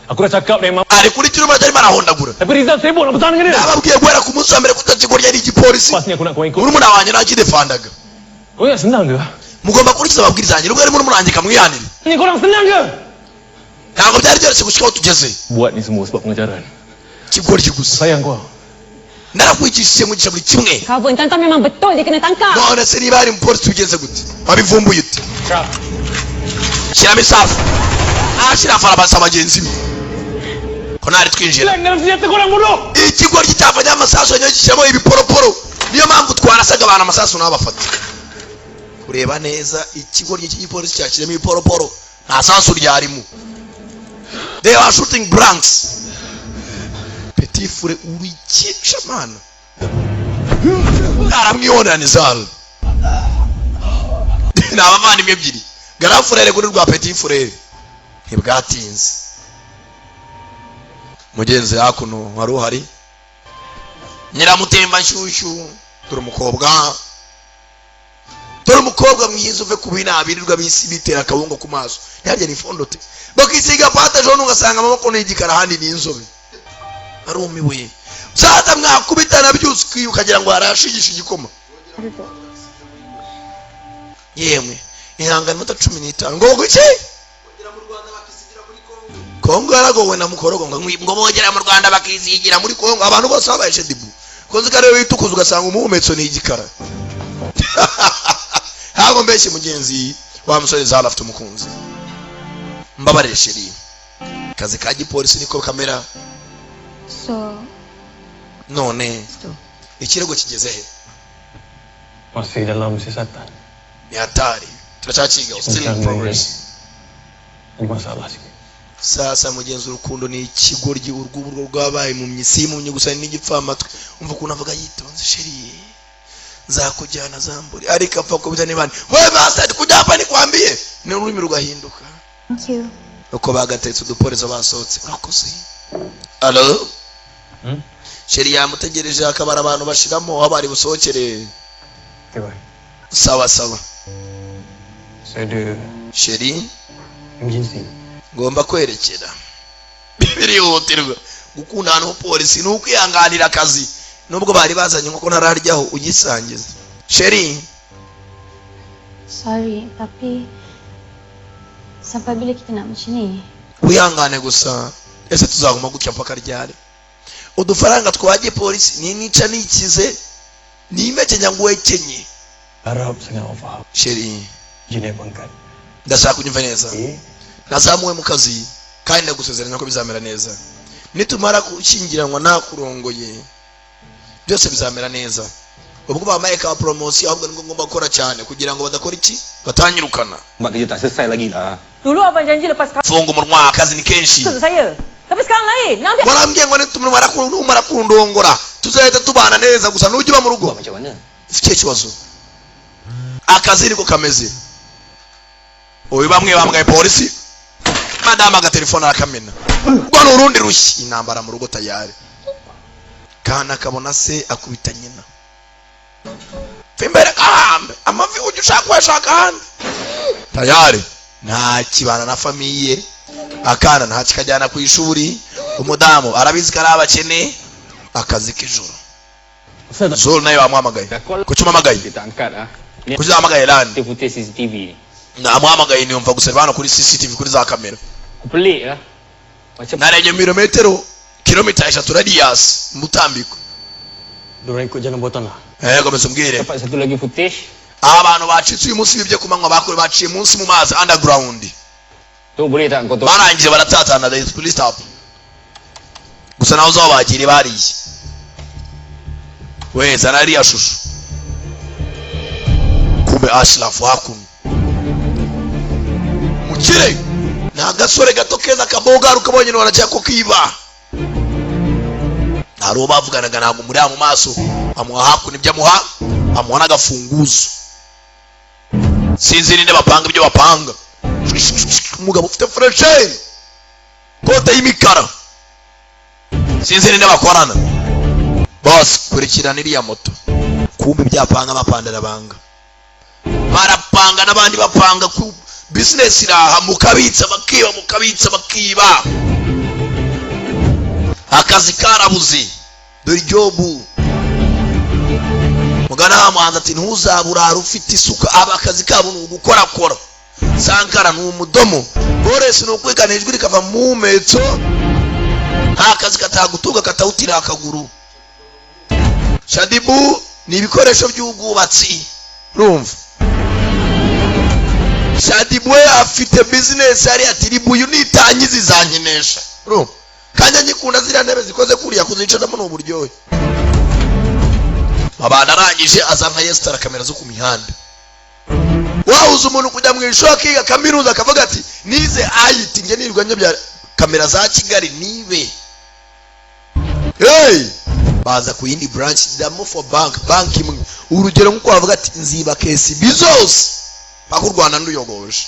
Aku dah cakap dengan mama. Ari kuri kiruma arimo arahondagura. Tapi Rizal sibuk nak bertahan dengan dia. Nababwiye guhera ku munsi wa mbere ko utakigoryi ari igipolisi. Lepas ni aku nak kau ikut. Murumuna wanjye ntakidefandaga. Kau ingat senang ke? Mugomba gukurikiza amabwiriza yanjye, nubwo ari murumuna wanjye, kamwihanire. Ni korang senang ke? Ntabwo byari byoroshye gushyika aho tugeze. Buat ni semua sebab pengajaran. Kigoryi gusa. Sayang kau. Narakwigishije, nkugisha buri kimwe. Kau pun tuan-tuan memang betul dia kena tangkap. None se niba hari umupolisi, ugenze gute? Wabivumbuye ute? Shyiramo isafu. Ashirafu arabasa bagenzi be ko ntari twinjira. Hilang dalam senjata korang bodoh. Ikigoryi cyavanye amasasu yanyoye gishyiramo ibiporoporo, niyo mpamvu twarasaga abantu amasasu ntabafate. Kureba neza, ikigoryi cy'igipolisi cyashyizemo ibiporoporo, nta sasu ryarimo. They are shooting blanks. Petit frère, urikica mana, aramwihorera. Nizal ni abavandimwe ebyiri, grand frère kuri rwa petit frère. Ntibwatinze, mugenzi hakuno wari uhari nyiramutemba nshyushyu. Dore umukobwa, dore umukobwa mwiza, uve ku bina birirwa bisi bitera akabungo ku maso, ntiharya ni fondote, bakisiga pâte jaune, ugasanga amaboko ni igikara ahandi ni inzobe. Arumiwe saza, mwakubitana byose ukagira ngo arashigisha igikoma. Yemwe, ihangane iminota 15 ngo guki Kongo yaragowe na mukorogo, ngo bogera mu Rwanda bakisigira muri Kongo. Abantu bose babaye shedibu kozi karebe witukuza, ugasanga umuhumetso ni igikara. Ntabwo mbeshye mugenzi wa musore Zara afite umukunzi. Mbabarire chérie, akazi ka gipolisi niko kamera. So, None ikirego kigeze he? Masih dalam siasatan. Ni hatari, turacyakiga, still in progress. Ada masalah sikit. Sasa mugenzi, urukundo ni ikigoryi, urw'uburwo rwabaye impumyi, si impumyi gusa, ni n'igipfamatwi. Umva ukuntu avuga yitonze: "Chérie, nzakujyana zamburi," ariko apfa kubita n'ibandi we bastard, kujya hapa nikwambie, ni ururimi rugahinduka. Thank you. Uko bagatetse uduporezo basohotse. Urakoze. Alo? Hmm? Chérie yamutegereje, akabara abantu bashiramo aho bari busohokere. Okay, bye. Sawa sawa. Saya ada Chérie, emergency. ngomba kwerekera, birihutirwa. Gukunda ahantu h'upolisi ni ukwihanganira akazi, nubwo bari bazanye inkoko ntararyaho, ugisangiza chérie. Sorry, tapi sampai bila kita nak macam ni? Wihangane gusa, ese tuzaguma gutya mpaka ryari? Udufaranga twagiye polisi ni nica nikize ni impeke ngo uhekenye. Harap sangat awak faham. Chérie, Jenis pangkat. ndashaka kunyumva neza. Eh? Nazamuwe mu kazi kandi ndagusezeranya ko bizamera neza nitumara gushyingiranwa nakurongoye, byose bizamera neza. Ubwo bampaye ka promotion, ahubwo nibwo ngomba gukora cyane kugira ngo badakora iki, batanyirukana. Buat kerja tak selesai lagi lah. Dulu abang janji lepas kahwin Funga umunwa, akazi ni kenshi. untuk saya. Tapi sekarang lain. Nak ambil Warambwiye ngo nitumara numara kundongora tuzahita tubana neza, gusa nujya uba mu rugo. Buat macam mana? Ufite ikihe kibazo? Akazi niko kameze. Uyu bamwe bambwaye polisi, madamu agatelefone arakamena, ubwo ni urundi rushyi, intambara mu rugo tayari. Kana akabona se akubita nyina. Va imbere kahambe amavi, ujya ushaka kuyashaka ahandi. Tayari nta kibana na famille, akana nta kikajyana ku ishuri, umudamu arabizi ko ari abakene. Akazi k'ijoro. Zul nawe bamuhamagaye. Kuki umuhamagaye? Dia tak angkat ah. Ni Kuki uhamagaye Lani? footage CCTV ni. Namuhamagaye niyumva gusa hano kuri CCTV, kuri za kamera. Aku pelik lah. Macam Narebye mirometero kilomita 3 radius mu mutambiko. Diorang ikut jalan buatan lah. Eh, komeza umbwire. Dapat satu lagi footage. Abantu bacitse uyu munsi bibye ku manywa, bakore baciye munsi mu mazi, underground. Tu boleh tak kau tu? Barangije baratatana, they police stop gusa nawe uzaho bagiriye bariye. We zana iriya shusho. Kumbe Ashraf hakuno mukire ni agasore gato keza kabogara, ukabonye ntiwanajya ko kiba. Hari uwo bavuganaga, ntabwo muri mu maso. Amuha hakuno ibyo amuha, amuha n'agafunguzo. Sinzi ninde bapanga ibyo bapanga. Umugabo ufite fraîcheur, kote y'imikara, sinzi ninde bakorana. Bose kurikirana iriya moto. Kumbe byapanga amapandara banga barapanga, n'abandi bapanga ku business iraha, mukabitsa bakiba, mukabitsa bakiba. Akazi karabuze, dore ijobu. Mugana wa muhanzi ati: "Ntuzaburara ufite isuka." Aba akazi kabo ni ugukorakora. Sankara ni umudomo, boresi ni ukwigana ijwi rikava mu muhumetso. Nta kazi katagutunga katawutira akaguru. Shadibu ni ibikoresho by'ubwubatsi. Urumva Shadibu we afite business hariya, ati: "Ribuyu nitangiza izankinesha." Urumva kandi nyikunda ziriya ntebe zikoze kuriya, kuzicaramo ni uburyohe. Mabanda arangije aza nka yesitara kamera zo ku mihanda. Wahuza umuntu kujya mu ishuri akiga kaminuza, akavuga ati: "Nize IT, njye nirirwa bya kamera za Kigali." Nibe hey! Baza ku yindi branch damo for bank, bank imwe. Urugero nk'uko bavuga ati: "Nziba KCB zose paka u Rwanda nduyogoje."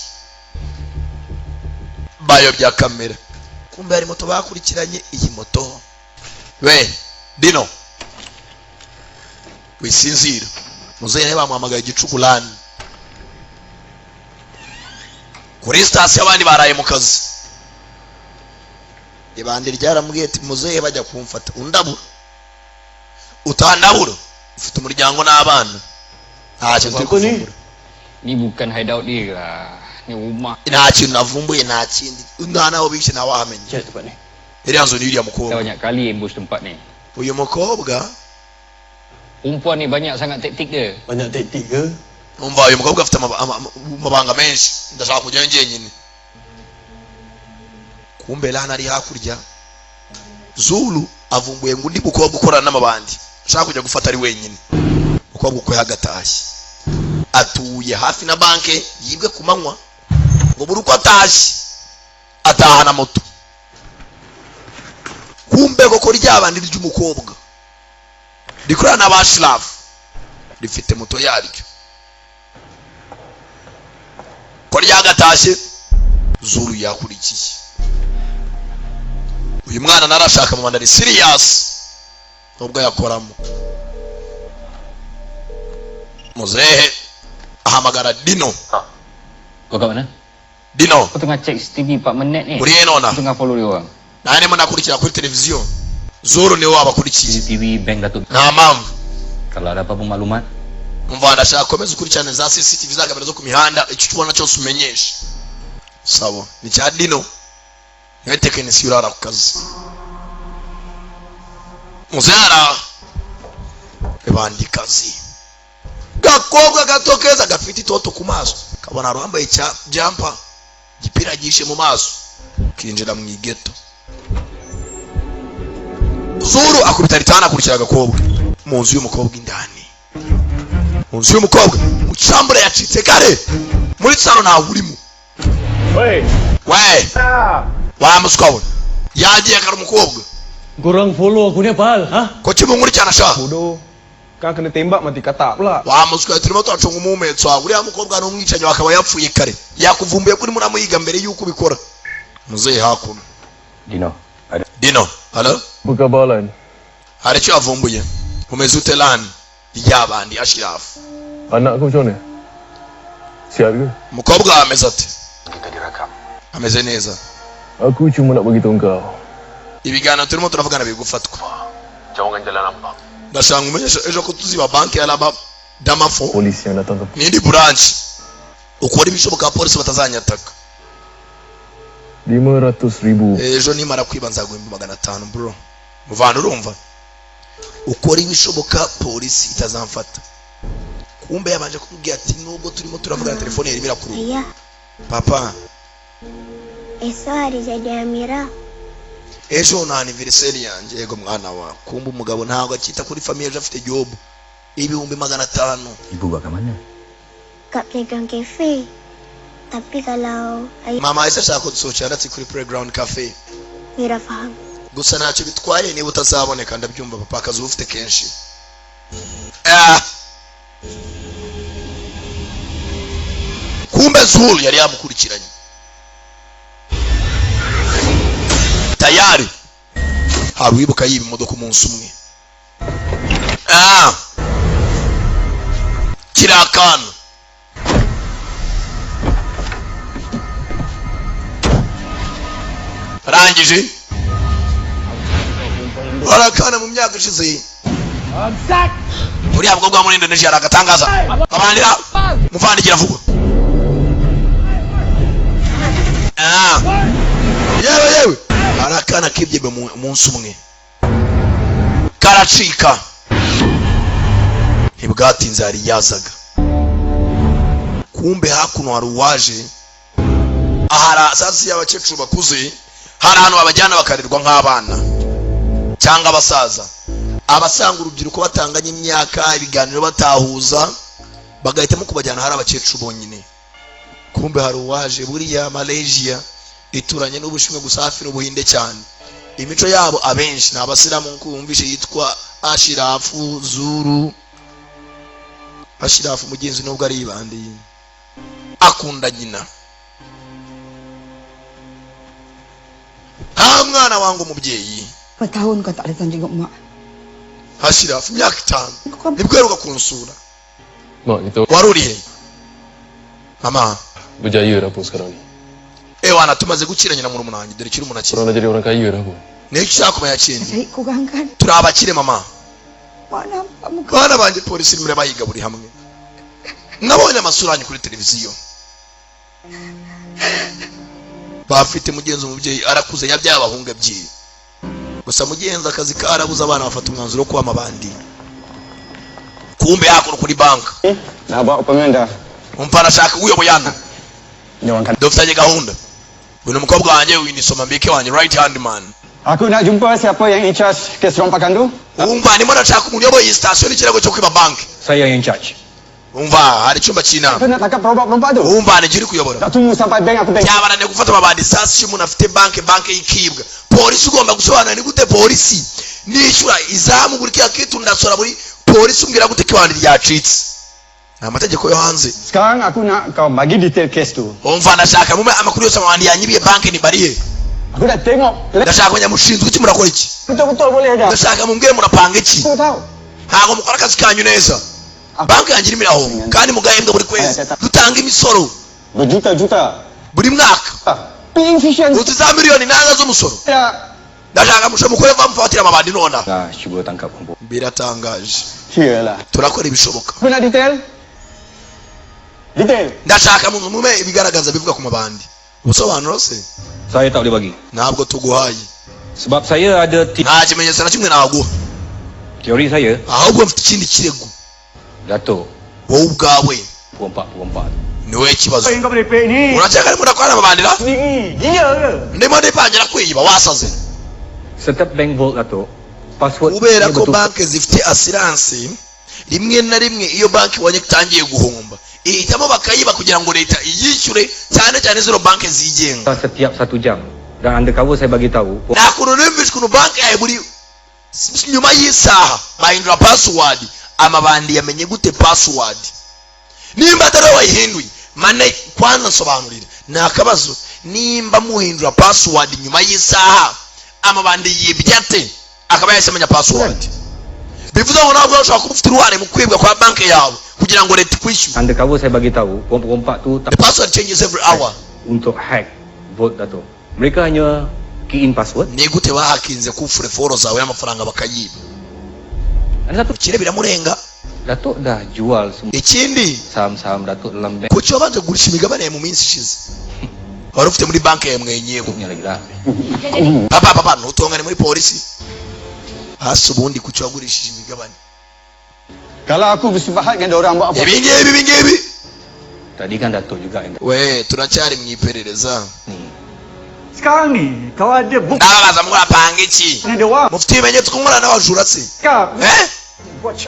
Bayobya kamera, kumbe hari moto bakurikiranye. Iyi moto we dino wisinzira. Muzehe bamuhamagaye igicukulani kuri sitasiyo, abandi baraye mu kazi. Ibandi ryaramubwiye ati: "Muzehe, bajya kumfata undabura utandabura, ufite umuryango n'abana, nta kintu turi kuvumbura." Ni bukan hideout dia lah. Ni rumah. Nta kintu navumbuye, nta kindi, nta naho bishe, ntawahamenya. Check tempat ni. Iriya nzu ni iriya Dah mukobwa. banyak kali ambush tempat ni. Uyu mukobwa. Perempuan ni banyak sangat taktik dia. Banyak taktik ke? Umva, uyu mukobwa afite amabanga menshi, ndashaka kujyayo njyenyine. Kumbe lana ari hakurya. Zulu avumbuye ngo undi mukobwa ukorana n'amabandi ashaka kujya gufata ari wenyine. Umukobwa uko yagatashye, atuye hafi na banke yibwe ku manywa, ngo buri uko atashye atahana moto. Kumbe koko ryabandi ry'umukobwa rikorana na ba Shirafu rifite moto yaryo, ko ryagatashye. Zuru yakurikiye uyu mwana, narashaka mu ari serious nubwo yakoramo. Muzehe ahamagara Dino. Kau kat mana? Dino. Kau tengah check CCTV 4 minit ni. Uri he nona? Kau tengah follow dia orang. Nawe ndimo nakurikira kuri televiziyo. Zuru niwe wabakurikiye. CCTV Bank Datuk. Nta mpamvu. Kalau ada apa-apa maklumat, Umva, ndashaka komeza ukurikirane za CCTV, za kamera zo ku mihanda, icyo ubona cyose umenyeshe. Sawa. Ni cya Dino, niwe tekinisiye urara ku kazi. Muzehe ibandi kazi, gakobwa gato keza gafite itoto ku maso, kabona hari uwambaye cya jumper, igipira gishe mu maso, kinjira mu igeto. Zuru akubita ritana, akurikira agakobwa mu nzu y'umukobwa indani. Mu nzu y'umukobwa mu cyambure yacitse kare, muri salo ntawe urimo. Woi. We wa muswa we, yagiye kare umukobwa. Korang follow aku ni apa hal? Ha? Ko kimunkurikirana sha? Bodoh. Kau kena tembak mati katak pula. Wa muswa, turimo turacunga umuhumetso wawe. Uriya mukobwa ni umwicanyi, akaba yapfuye kare, yakuvumbuye ko urimo uramuyiga mbere y'uko ubikora. Muzehe hakuno. Dino, ada Dino, halo. Apa khabar Lan? Hari icyo yavumbuye. Umeze ute Lan? Ryabandi Ashirafu. Anak kau macam mana? Sihat ke? Umukobwa wawe ameze ate? Kita dirakam. Ameze neza. Aku cuma nak bagi tahu kau. Ibiganiro turimo turavugana biri gufatwa. Jangan jalan nampak. Ndashaka umenyesha ejo ko tuziba banki ya Laba Damafo Polis yang datang ke n'indi branch, ukora ibishoboka polisi batazanyataka. 500 ribu. Ejo nimara kwiba nzaguhemba 500, bro. Muvana, urumva, ukora ibishoboka polisi itazamfata. Kumbe yabanje kumubwira ati: "Nubwo turimo turavugana, telefone yarimo irakurura." Ayah, Papa. Esok hari jadi Amira. Ejo ni anniversaire yanjye. Yego mwana wa. Kumbe umugabo ntabwo akita kuri famille, ejo afite job 500,000. Ibu buat kat mana? Kat Playground Cafe. Tapi kalau ayah Mama ahise ashaka kudusohokera ati kuri Playground Cafe. Mira faham. Gusa ntacyo bitwaye niba utazaboneka. Ndabyumva papa, akazi uba ufite kenshi. Ah. Kumbe Zulu yari yamukurikiranye tayari. Hari uwibuka yiba imodoka umunsi umwe? Ah, kiriya akantu arangije barakana mu myaka ishize, uriya bwo bwa muri Indonesia hari agatangaza abandira muvandikira vuba. Ah, yewe yewe, hari akana kibye mu munsi umwe karacika. Ntibwatinze hari yazaga, kumbe hakuno hari uwaje ahara. Sasa y'abakecuru bakuze, hari ahantu babajyana bakarerwa nk'abana cyangwa abasaza, abasanga urubyiruko batanganye imyaka, ibiganiro batahuza, bagahitamo kubajyana hari abakecuru bonyine. Kumbe hari uwaje. Buriya Malaysia ituranye n'Ubushinwa gusa, hafi n'Ubuhinde cyane. Imico yabo abenshi ni abasilamu, nk'uko wumvishe yitwa Ashirafu Zuru. Ashirafu mugenzi, nubwo ari ibandi, akunda nyina. Nta mwana wanga umubyeyi. Berapa tahun kau tak datang jenguk mak? Ashirafu, imyaka 5 nibwo uheruka kunsura. Mak, kita Wari urihe mama? berjaya dah pun sekarang ni. Ewana, tumaze gukira nyina murumuna wanjye, dore kiri umuntu akira. Korang dah jadi orang kaya dah pun. Niyo ushaka kumenya kindi? Cari korang kan? Turi abakire mama. Mak nampak muka. Bana banjye, polisi irimo irabahiga buri hamwe. Nabonye amasura yanyu kuri televiziyo. Bafite mugenzi, umubyeyi arakuze, yabyaye abahungu ebyiri gusa. Mugenzi akazi karabuze, abana bafata umwanzuro wo kuba abandi. Kumbe hakuno kuri banka. Nak buat appointment dah. Umva, arashaka uyoboye hano. Dia orang kata. Dufitanye gahunda. Uyu ni umukobwa wanjye, uyu ni Somambike wanjye, right hand man. Aku nak jumpa siapa yang in charge kes rompakan tu. Umva, ndimo ndashaka umuntu uyoboye iyi sitasiyo n'ikirego cyo kwiba banki. Saya yang in charge. Umva, hari icyumba cy'inama. Aku nak tangkap perompak-perompak tu. Umva, ni uri kuyobora. Tak tunggu sampai bank aku bank. Byabananiye gufata amabandi. Sasi iyo umuntu afite banki, banki yikibwa, polisi ugomba gusobanura ni gute polisi nishyura izamu buri kiriya kitu, ndasora buri polisi, umbwira gute ko ibandi ryacitse? Ni amategeko yo hanze. Sekarang aku nak kau bagi detail kes tu. Umva, ndashaka mume amakuru yose. Amabandi yanyibiye banki ni barihe? Aku nak tengok Ndashaka kumenya mushinzwe iki, murakora iki? betul-betul boleh dah. Ndashaka mumbwire murapanga iki. Aku tahu. Ntabwo mukora akazi kanyu neza. Banki yanjye irimo irahomba kandi mugahembwa buri kwezi, dutanga imisoro Berjuta-juta. buri mwaka. Tapi efficient. Uti za miliyoni nanga z'umusoro. Ndashaka mushe mukore vuba, mufatire amabandi nona. Dah cuba tangkap kelompok. Biratangaje. Iyalah. Turakora ibishoboka. Aku nak detail. Detail. Ndashaka mu mume ibigaragaza bivuga ku mabandi, ubusobanuro se. Saya tak boleh bagi. Ntabwo tuguhaye. Sebab saya ada Nta kimenyetso na kimwe naguha. teori saya. Ahubwo mfite ikindi kirego. Datuk, Wowe ubwawe perompak-perompak tu. ni wowe kibazo. Kau merepek ni. Urakeka arimo urakorana amabandira? Sendiri. Gila ke? Ndimo ndipangira kwiba, wasaze. Setiap bank vault Datuk, password Kubera dia ko betul- banki zifite asiranse, rimwe na rimwe iyo banki ibonye itangiye guhomba ihitamo bakayiba kugira ngo leta iyishyure, cyane cyane zino banki zigenga. Setiap satu jam. Dan undercover saya bagi tahu, Nta kuntu numvise ukuntu banki yawe buri nyuma y'isaha bahindura password. Amabandi yamenye gute password nimba atari wowe wayihinduye? Mane kwanza nsobanurira, ni akabazo: nimba muhindura password nyuma y'isaha, amabandi yibye ate akaba yahise amenya password? Bivuze ngo ntabwo ushobora kuba ufite uruhare mu kwibwa kwa banki yawe kugira ngo leta ikwishyure. Undercover saya bagi tahu, perompak-perompak tu tak The password changes every hour. untuk hack vault Datuk. Mereka hanya key in password. Ni gute bahakinze coffre-fort zawe y'amafaranga bakayiba? Ada satu Ukire biramurenga. Datuk dah jual semua Ikindi, saham-saham Datuk dalam bank. Kuki wabanje kugurisha imigabane yawe mu minsi ishize wari ufite muri banki yawe mwenyewe? Punya lagi lah. Papa, papa, ntutongane muri polisi hasi. Ubundi kuki wagurishije imigabane? Kalau aku bersubahat dengan orang buat apa? Ibi ngibi, ibi ngibi. Tadi kan Datuk juga yang We, turacyari mu iperereza. ni. Sekarang ni kau ada bukti Ndababaza, murapanga iki? dengan dia orang. Mufite ibimenyetso ko nkorana n'abajura se? Kau Eh,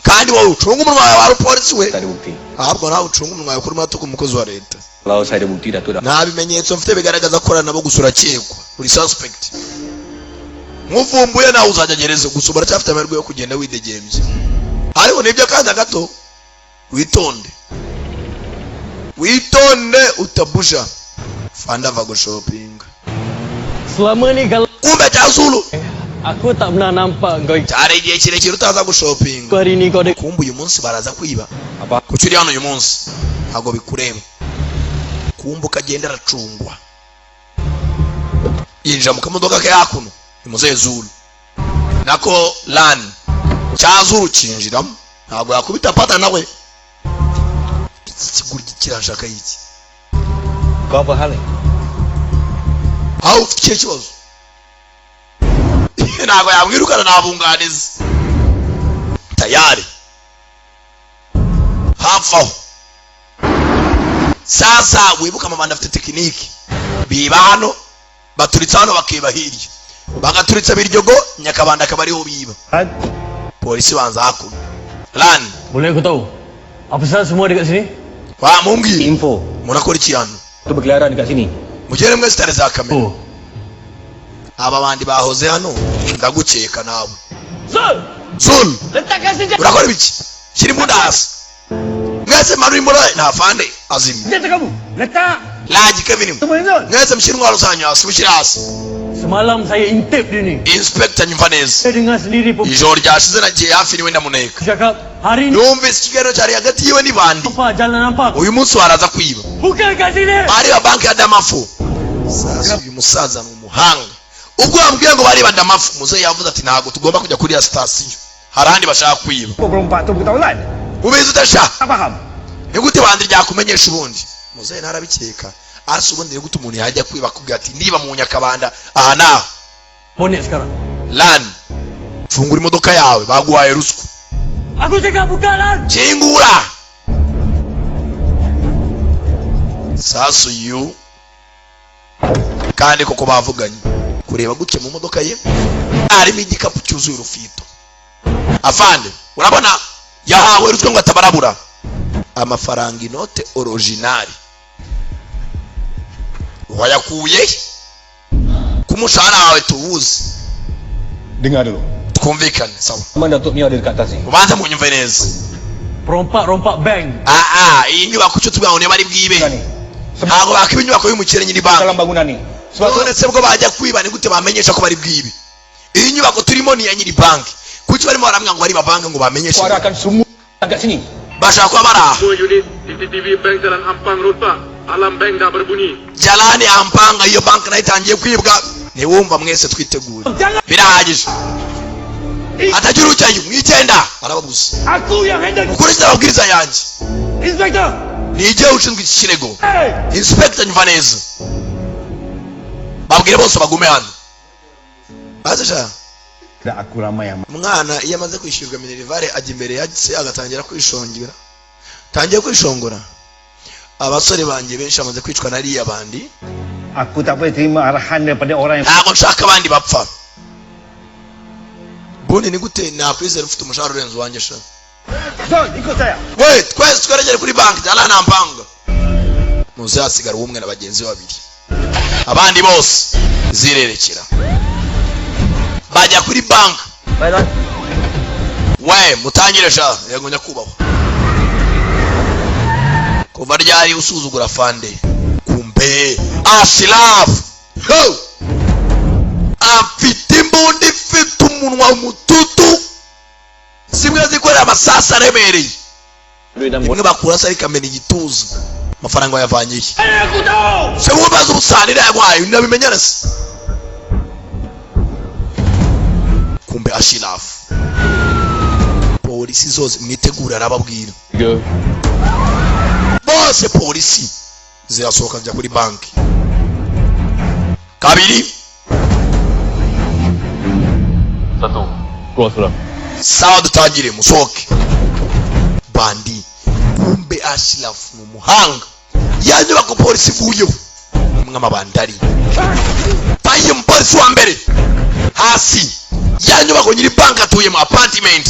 kandi wowe ucunga umunwa wawe, wari polisi we. Tak ada bukti. Ahubwo nawe ucunga umunwa wawe kuri muratuka umukozi wa leta. Kalau saya ada bukti, Datuk dah Nta bimenyetso mfite bigaragaza ko nabo, gusa urakekwa, uri suspect. Nkuvumbuye nawe uzajya gereza, gusa ubu uracyafite amahirwe yo kugenda widegembye, ariko nibyo akanya gato. Witonde, witonde, utabuja. Fanda ava gushopinga. Selama ni kalau Kumbe cya Zulu. Aku tak pernah nampak kau Cyari igihe kirekire utaza gushopinga. Hari ni kau ada. Kumbe uyu munsi baraza kwiba. Kuki uri hano uyu munsi? Ntabwo bikureba. Kumbe ukagenda aracungwa, yinjira mu kamodoka ke hakuno. Ni muzehe Zulu nako lani cya Zulu kinjiramo, ntabwo yakubita pata nawe. Iki kiguryi kirashaka iki? Kau apa hal ni? Aho ufite ikihe kibazo? Ntabwo yamwirukana, nabunganizi tayari hafi aho. Sasa wibuka amabandi afite tekiniki, biba hano, baturitse hano, bakiba hirya, bagaturitsa Biryogo, Nyakabanda akaba ariho biba. Polisi banza hakuno lani. Boleh aku tahu? Apa pasal semua dekat sini? Wa mumbwire. Info. Murakora iki hano? Tu berkeliaran dekat sini. Mugere mwese tare za kamera. Aba bandi bahoze hano, ndagukeka nawe. Zul! Zul! Letakkan senjata! Urakora ibiki? Shyira imbunda hasi mwese, manura imbunda. Nta fande azimye. Senjata kamu! Letak! Lagi Kevin, mwese mushyire intwaro zanyu hasi, mushyire hasi. Semalam saya intip dia ni. Inspector, nyumva neza. Saya dengar sendiri pun. Ijoro ryashize nagiye hafi niwe ndamuneka. Cakap hari ni Numvise ikiganiro cyari hagati yiwe n'ibandi. Apa jalan nampak? Uyu munsi waraza kwiba. Bukan kat sini. Bareba banki ya Damafu. Sasa uyu musaza ni umuhanga, ubwo bambwiye ngo bareba Damafu, muzehe yavuze ati ntabwo tugomba kujya kuri ya sitasiyo, hari ahandi bashaka kwiba. Kau perompak tu beritahu. Ubizi udasha. Tak faham. Ni gute bandi ryakumenyesha ubundi? Muzehe ntarabikeka ase ubundi ni gute umuntu yajya kwiba akubwira ati niba mu Nyakabanda aha naha? Bonet sekarang. Lani, fungura imodoka yawe, baguhaye ruswa. Aku cakap buka lan. Kingura. Sasa uyu kandi koko bavuganye, kureba gutya mu modoka ye harimo igikapu cyuzuye urufito. Afande, urabona yahawe ruswa ngo atabarabura amafaranga, inote original wayakuye he? Ku mushahara wawe tuwuzi. Dengar dulu. Twumvikane, sawa. Memang Datuk Mia ada dekat atas ni. Ubanze munyumve neza. Perompak-rompak bank. Aa, iyi nyubako icyo tuvuga ngo niba ari bwibe, ntabwo bakiba inyubako y'umukire nyiri banki. Dalam bangunan ni. Sebab tu None se bwo bajya kwiba, ni gute bamenyesha ko bari bwibe? Iyi nyubako turimo ni iya nyiri banki, kuki barimo baramwa ngo bari banki ngo bamenyeshe? Aku arahkan semua kat sini. Bashaka kuba bari aha. Semua unit CCTV Bank Jalan Ampang rosak. Alarm bank dah berbunyi. Jalani Ampanga, iyo banki nayo itangiye kwibwa. Ntiwumva, mwese twitegure, birahagije, hatagira ujyayo mw'icyenda arababuza. Aku yang handle. Mukurikize amabwiriza yanjye. Inspector. Ni igihe ushinzwe iki kirego. Hey! Inspector, nyumva neza, babwire bose bagume hano baze sha. Tak aku ramai yang Umwana iyo amaze kwishyurwa minerval ajya imbere ya se agatangira kwishongera, tangiye kwishongora. Abasore banjye benshi bamaze kwicwa na riya bandi. Aku tak boleh terima arahan daripada orang yang Ntabwo nshaka abandi bapfa. Bundi ni gute nakwizera ufite umushahara urenze uwanjye sha? Zul, ikut saya. We, twese tweregere kuri banki Jalani Ampanga. Muze hasigara umwe na bagenzi be babiri, abandi bose zirerekera bajya kuri banki. We, mutangire sha. Yego nyakubahwa. Kuva ryari usuzugura fande? Kumbe Asilafu ho afite imbunda ifite umunwa mututu, zimwe zikorera amasasu aremereye, rimwe bakura se rikamena igituza. Amafaranga wayavanye he? Se wumbaza ubusanire yaguhaye, ndabimenyera se? Kumbe Ashirafu, polisi zose mwitegura, arababwira. Tiga. Bose polisi zirasohoka zijya kuri banki. Kabiri. Satu. Keluar sudah. Sawa, dutangire, musohoke bandi. Kumbe Ashirafu ni umuhanga, ya nyubako polisi ivuyeho umwe amabandi ari bayiye. Umupolisi wa mbere hasi ya nyubako nyiri banki atuyemo apartment.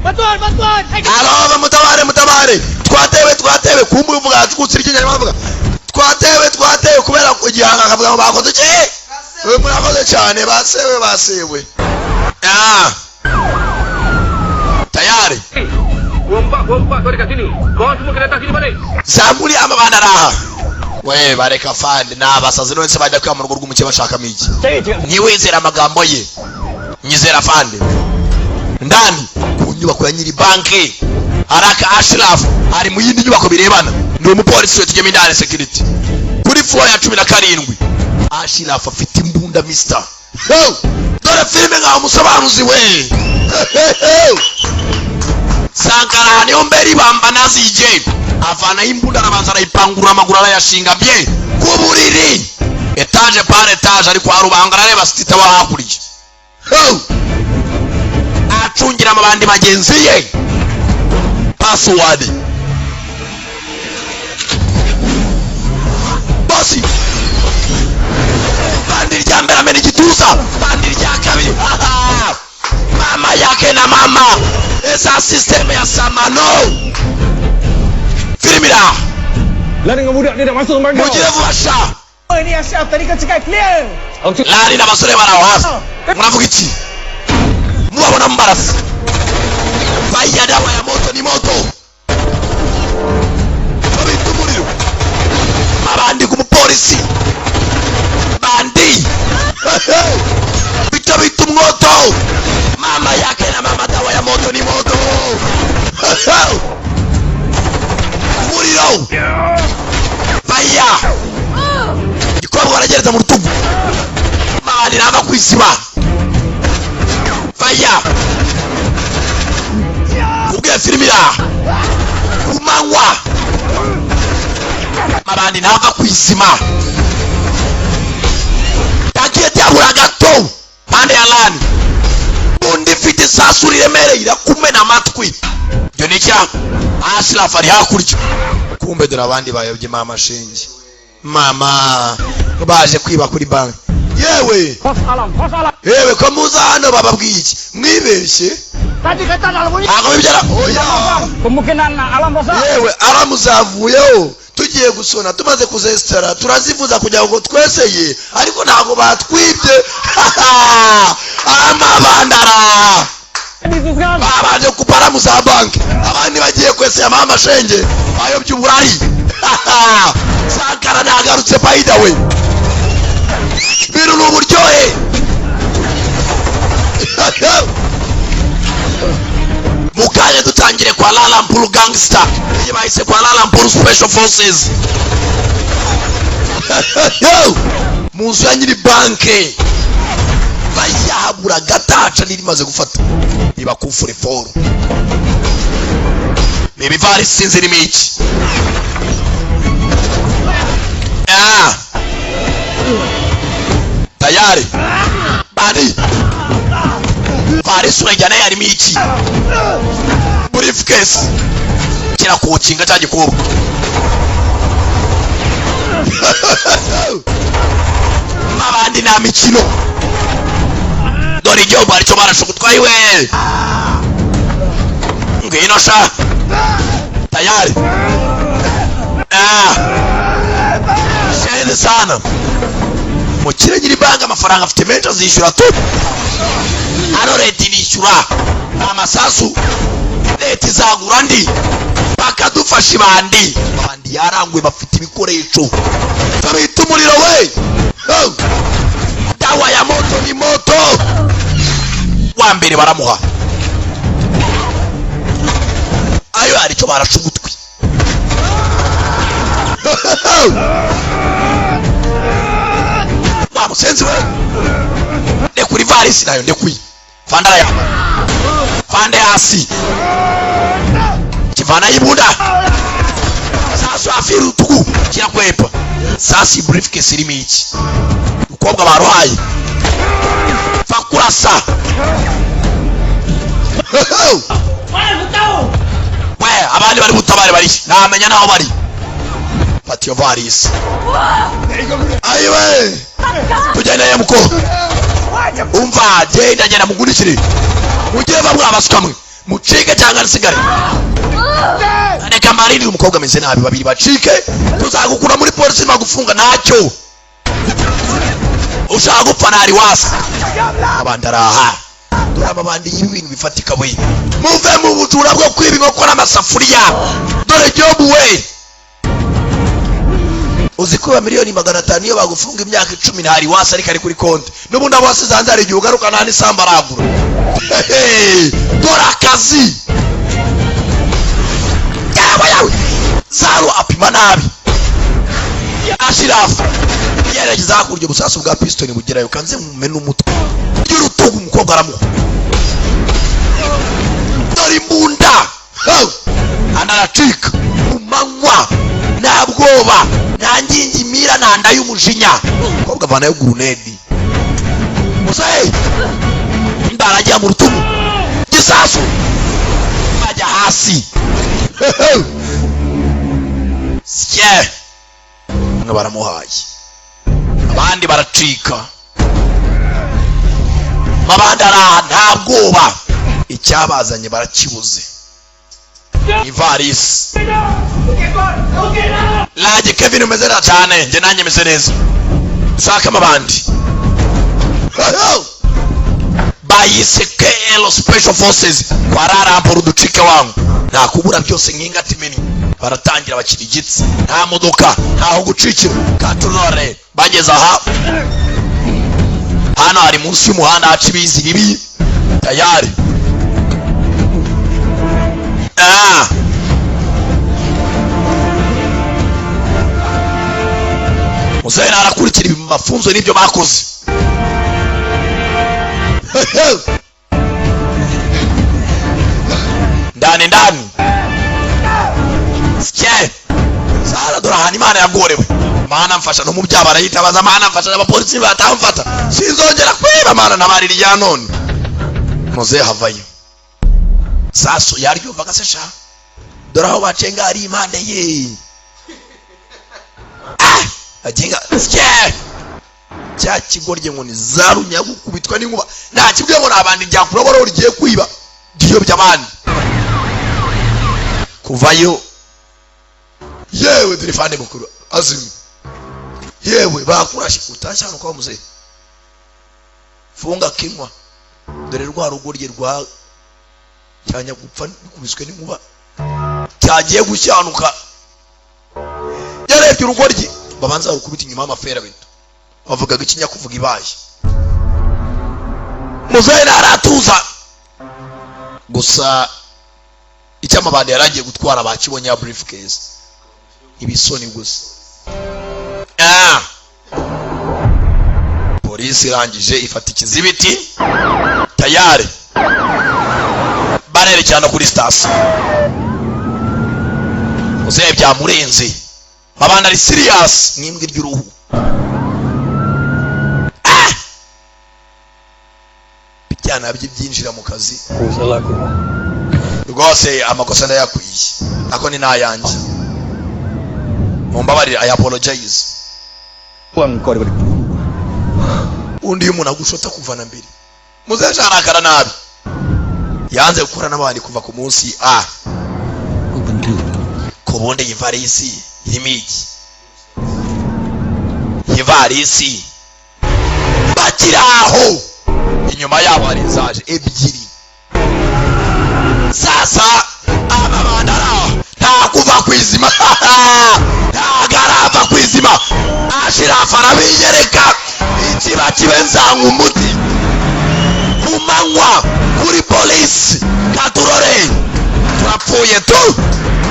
Bantuan, bantuan. Araba, mutabare, mutabare, twatewe, twatewe. Kumbe uvuga acukutsira ikinyarwanda, avuga twatewe, twatewe kubera igihanga, akavuga ngo bakoze iki? Murakoze cyane, basewe, basewe. Ah. Tayari. Rompak-rompak kau dekat sini. Kau semua kena datang sini balik. Zamuri amabana araha we, bareka fandi, ni abasazi. None se bajya kwiba mu rugo rw'umukire bashakamo iki? Ntiwizere amagambo ye, nyizera fandi. Ndani ku nyubako ya nyiri banki haraka, Ashraf ari mu yindi nyubako birebana, ni umupolisi we. Tujyemo indani, security kuri floor ya 17. Ashraf afite imbunda. Mister. Hey! Dore filime nkaho umusobanuzi we. Sankara niyo mbere ibamba nazije avanaho imbunda, arabanza arayipangura, amaguru arayashinga bye ku buriri, étage par étage, ariko harubanga arareba sitita wa hakurya. Hey! Acungira amabandi bagenzi ye password bosi. Bandi rya mbere amena igituza, bandi rya kabiri. Mama yake na mama eza system ya samano filimira. Lah, dengan budak dia dah masuk rumah kau. Mugire vuba sha. Apa ni, Ashraf? Tadi kau cakap clear. Lari n'abasore bari aho hafi, muravuga iki? Mubabona mubarasa faya, dawa ya moto ni moto, babita umuriro. Abandi ku mupolisi bandi bita bita umwoto. Mama yake na mama, dawa ya moto ni moto, umuriro faya. Igikobwa baragereza mu rutugu, mabandi nava ku isiba faya. Ubwiye filimi ya ku manywa, mabandi ntava ku izima, yagiye byabura gato. Pande ya lani undi ifite isasu riremereye irakumena amatwi. Ibyo ni icyaha. Ashraf ari hakurya, kumbe dore abandi bayobye. Mama shinge mama, baje kwiba kuri banki. Yewe yewe, ko muza hano bababwiye iki? Mwibeshye. Tadi kata dalam bunyi. Ntabwo bibyara, oya. Kemungkinan alarm rosak. Yewe, alarm zavuyeho, tugiye gusona, tumaze kuzesitara turazivuza kugira ngo tweseye, ariko ntabwo batwibye. Amabandara babanje kupa alarm za banki, abandi bagiye kweseye. Mama shenge, bayobye uburari. Sankara nagarutse. By the way, bintu ni uburyohe. Mukanya dutangire kwa Lampur Gangster, iyi bahise kwa Lampur Special Forces. Mu nzu ya nyiri banke bayahabura gataca n'irimaze gufata iba coffre-fort ni ibivarisi, sinzi irimo iki. Ah. Tayari bari varisi urajyana yarimo iki? Briefcase kirakukinga cya gikobwa. Abandi nta mikino, dore igihugu aricyo barashugutwaye we. Ngwino sha, tayari. Ah. Shahidi sana mukire nyiri banki, amafaranga afite menshi, azishyura tu. Hano leta irishyura amasasu, leta izagura andi bakadufasha. Ibandi bandi yaranguye, bafite ibikoresho babita umuriro we. Oh! Dawa ya moto ni moto. Wa mbere baramuha ayo aricyo barasha ugutwi. Wa musenzi we, ndekura ivarisi nayo, ndekuye fandara yamba fande hasi kivanayo ibunda sasu hafi y'urutugu kirakwepa. Sasa iyi briefcase irimo iki? Umukobwa baruhaye fakurasa we. Abandi bari butabare bari, ntamenya naho bari. Fata iyo varisi ayiwe, tujyane muko. Umva, genda genda, mugurikire mugire bamwe abasukamwe mucike cyangwa nsigare. Reka mbarindire, umukobwa ameze nabi. Babiri bacike, tuzagukura muri polisi bagufunga ntacyo. Ushaka gupfa ntari wasi. Abandi araha, dore amabandi y'ibintu bifatika we. Muve mu bujura bwo kwiba inkoko n'amasafuriya. Dore job we, uzi kuba miliyoni 500 iyo bagufunga imyaka 10 ntari wasi, ariko ari kuri konti n'ubundi abo wasize hanze hari igihe ugaruka nta n'isambu aragura. Hehe, dore akazi yawe yawe. Zaru apima nabi, Ashirafu yerekeza hakurya, ubusasu bwa pistoni bugerayo. Kanze mumena umutwe y'urutugu, umukobwa aramuha. Dore imbunda. Ho! Anaracika ku manywa, nta bwoba, nta ngingimira, nta nda y'umujinya. Umukobwa avanayo grenade, muzehe ndarajya mu rutugu, gisasu ajya hasi. Hehe. Sye bamwe baramuhaye, abandi baracika, abandi araha, nta bwoba. Icyabazanye barakibuze, ivarisi lage. Kevin, umeze neza cyane. Njye nanjye meze neza. Shaka amabandi bayise KL Special Forces kwa rarampora uducike wangu, nta kubura byose nk'ingati imennye. Baratangira bakira igitsi, nta modoka, ntaho gucikira katurore. Bageze aha, hano hari munsi y'umuhanda haca ibizi bibi tayari. Ah. Muzehe arakurikira ibi mu mafunzo n'ibyo bakoze ndani ndani. Sye sara, dore ahantu Imana yagorewe. Mana mfasha, no mu byaha barayitabaza. Mana mfasha, abapolisi batamfata sinzongera kwiba. Mana nabarira irya none. Muzehe havayo sasu yaryumvaga se sha. Dore aho bacenga hari impande ye. Ah, agenga sye cya kigorye ngo ni zarunya gukubitwa n'inkuba. Nta kibwiye ngo nabandi ryakurabora rigiye kwiba giyobya abandi kuvayo. Yewe, dore fande mukuru azimi. Yewe, bakurashe utashye hano kwa muzehe. Funga kinywa. Dore rwa rugorye rwa cyanya gupfa bikubiswe n'inkuba cyagiye gushyanuka. Yarebye urugoryi babanza barukubita inyuma y'amafera beto, bavugaga ikinyakuvuga ibaye. Muzehe ntaratuza gusa, icyo amabandi yaragiye gutwara bakibonye ya briefcase, ibisoni gusa. Ah! Polisi irangije ifata ikizibiti, tayari barerekana kuri sitasiyo. Muzehe byamurenze, abana ari serious n'imbwa ry'uruhu. Ah! Bijyana bye byinjira mu kazi. Aku salah aku. Rwose amakosa ndayakwiye, ako ni n'ayanjye, mumbabarire, I apologize. Buang kau daripada Undi iyo umuntu agushota kuva na mbere, muzehe arakara nabi. Yanze gukora n'abandi kuva ku munsi a ku bundi. Iyi varisi irimo iki? Iyi varisi bakiri aho, inyuma yabo hari inzaje ebyiri. Sasa aba bana araho, nta kuva ku izima, ntago arava ku izima. Ashirafa arabiyereka ikiba kibe nzanywa umuti ku manywa kuri polisi. Katurore, turapfuye tu.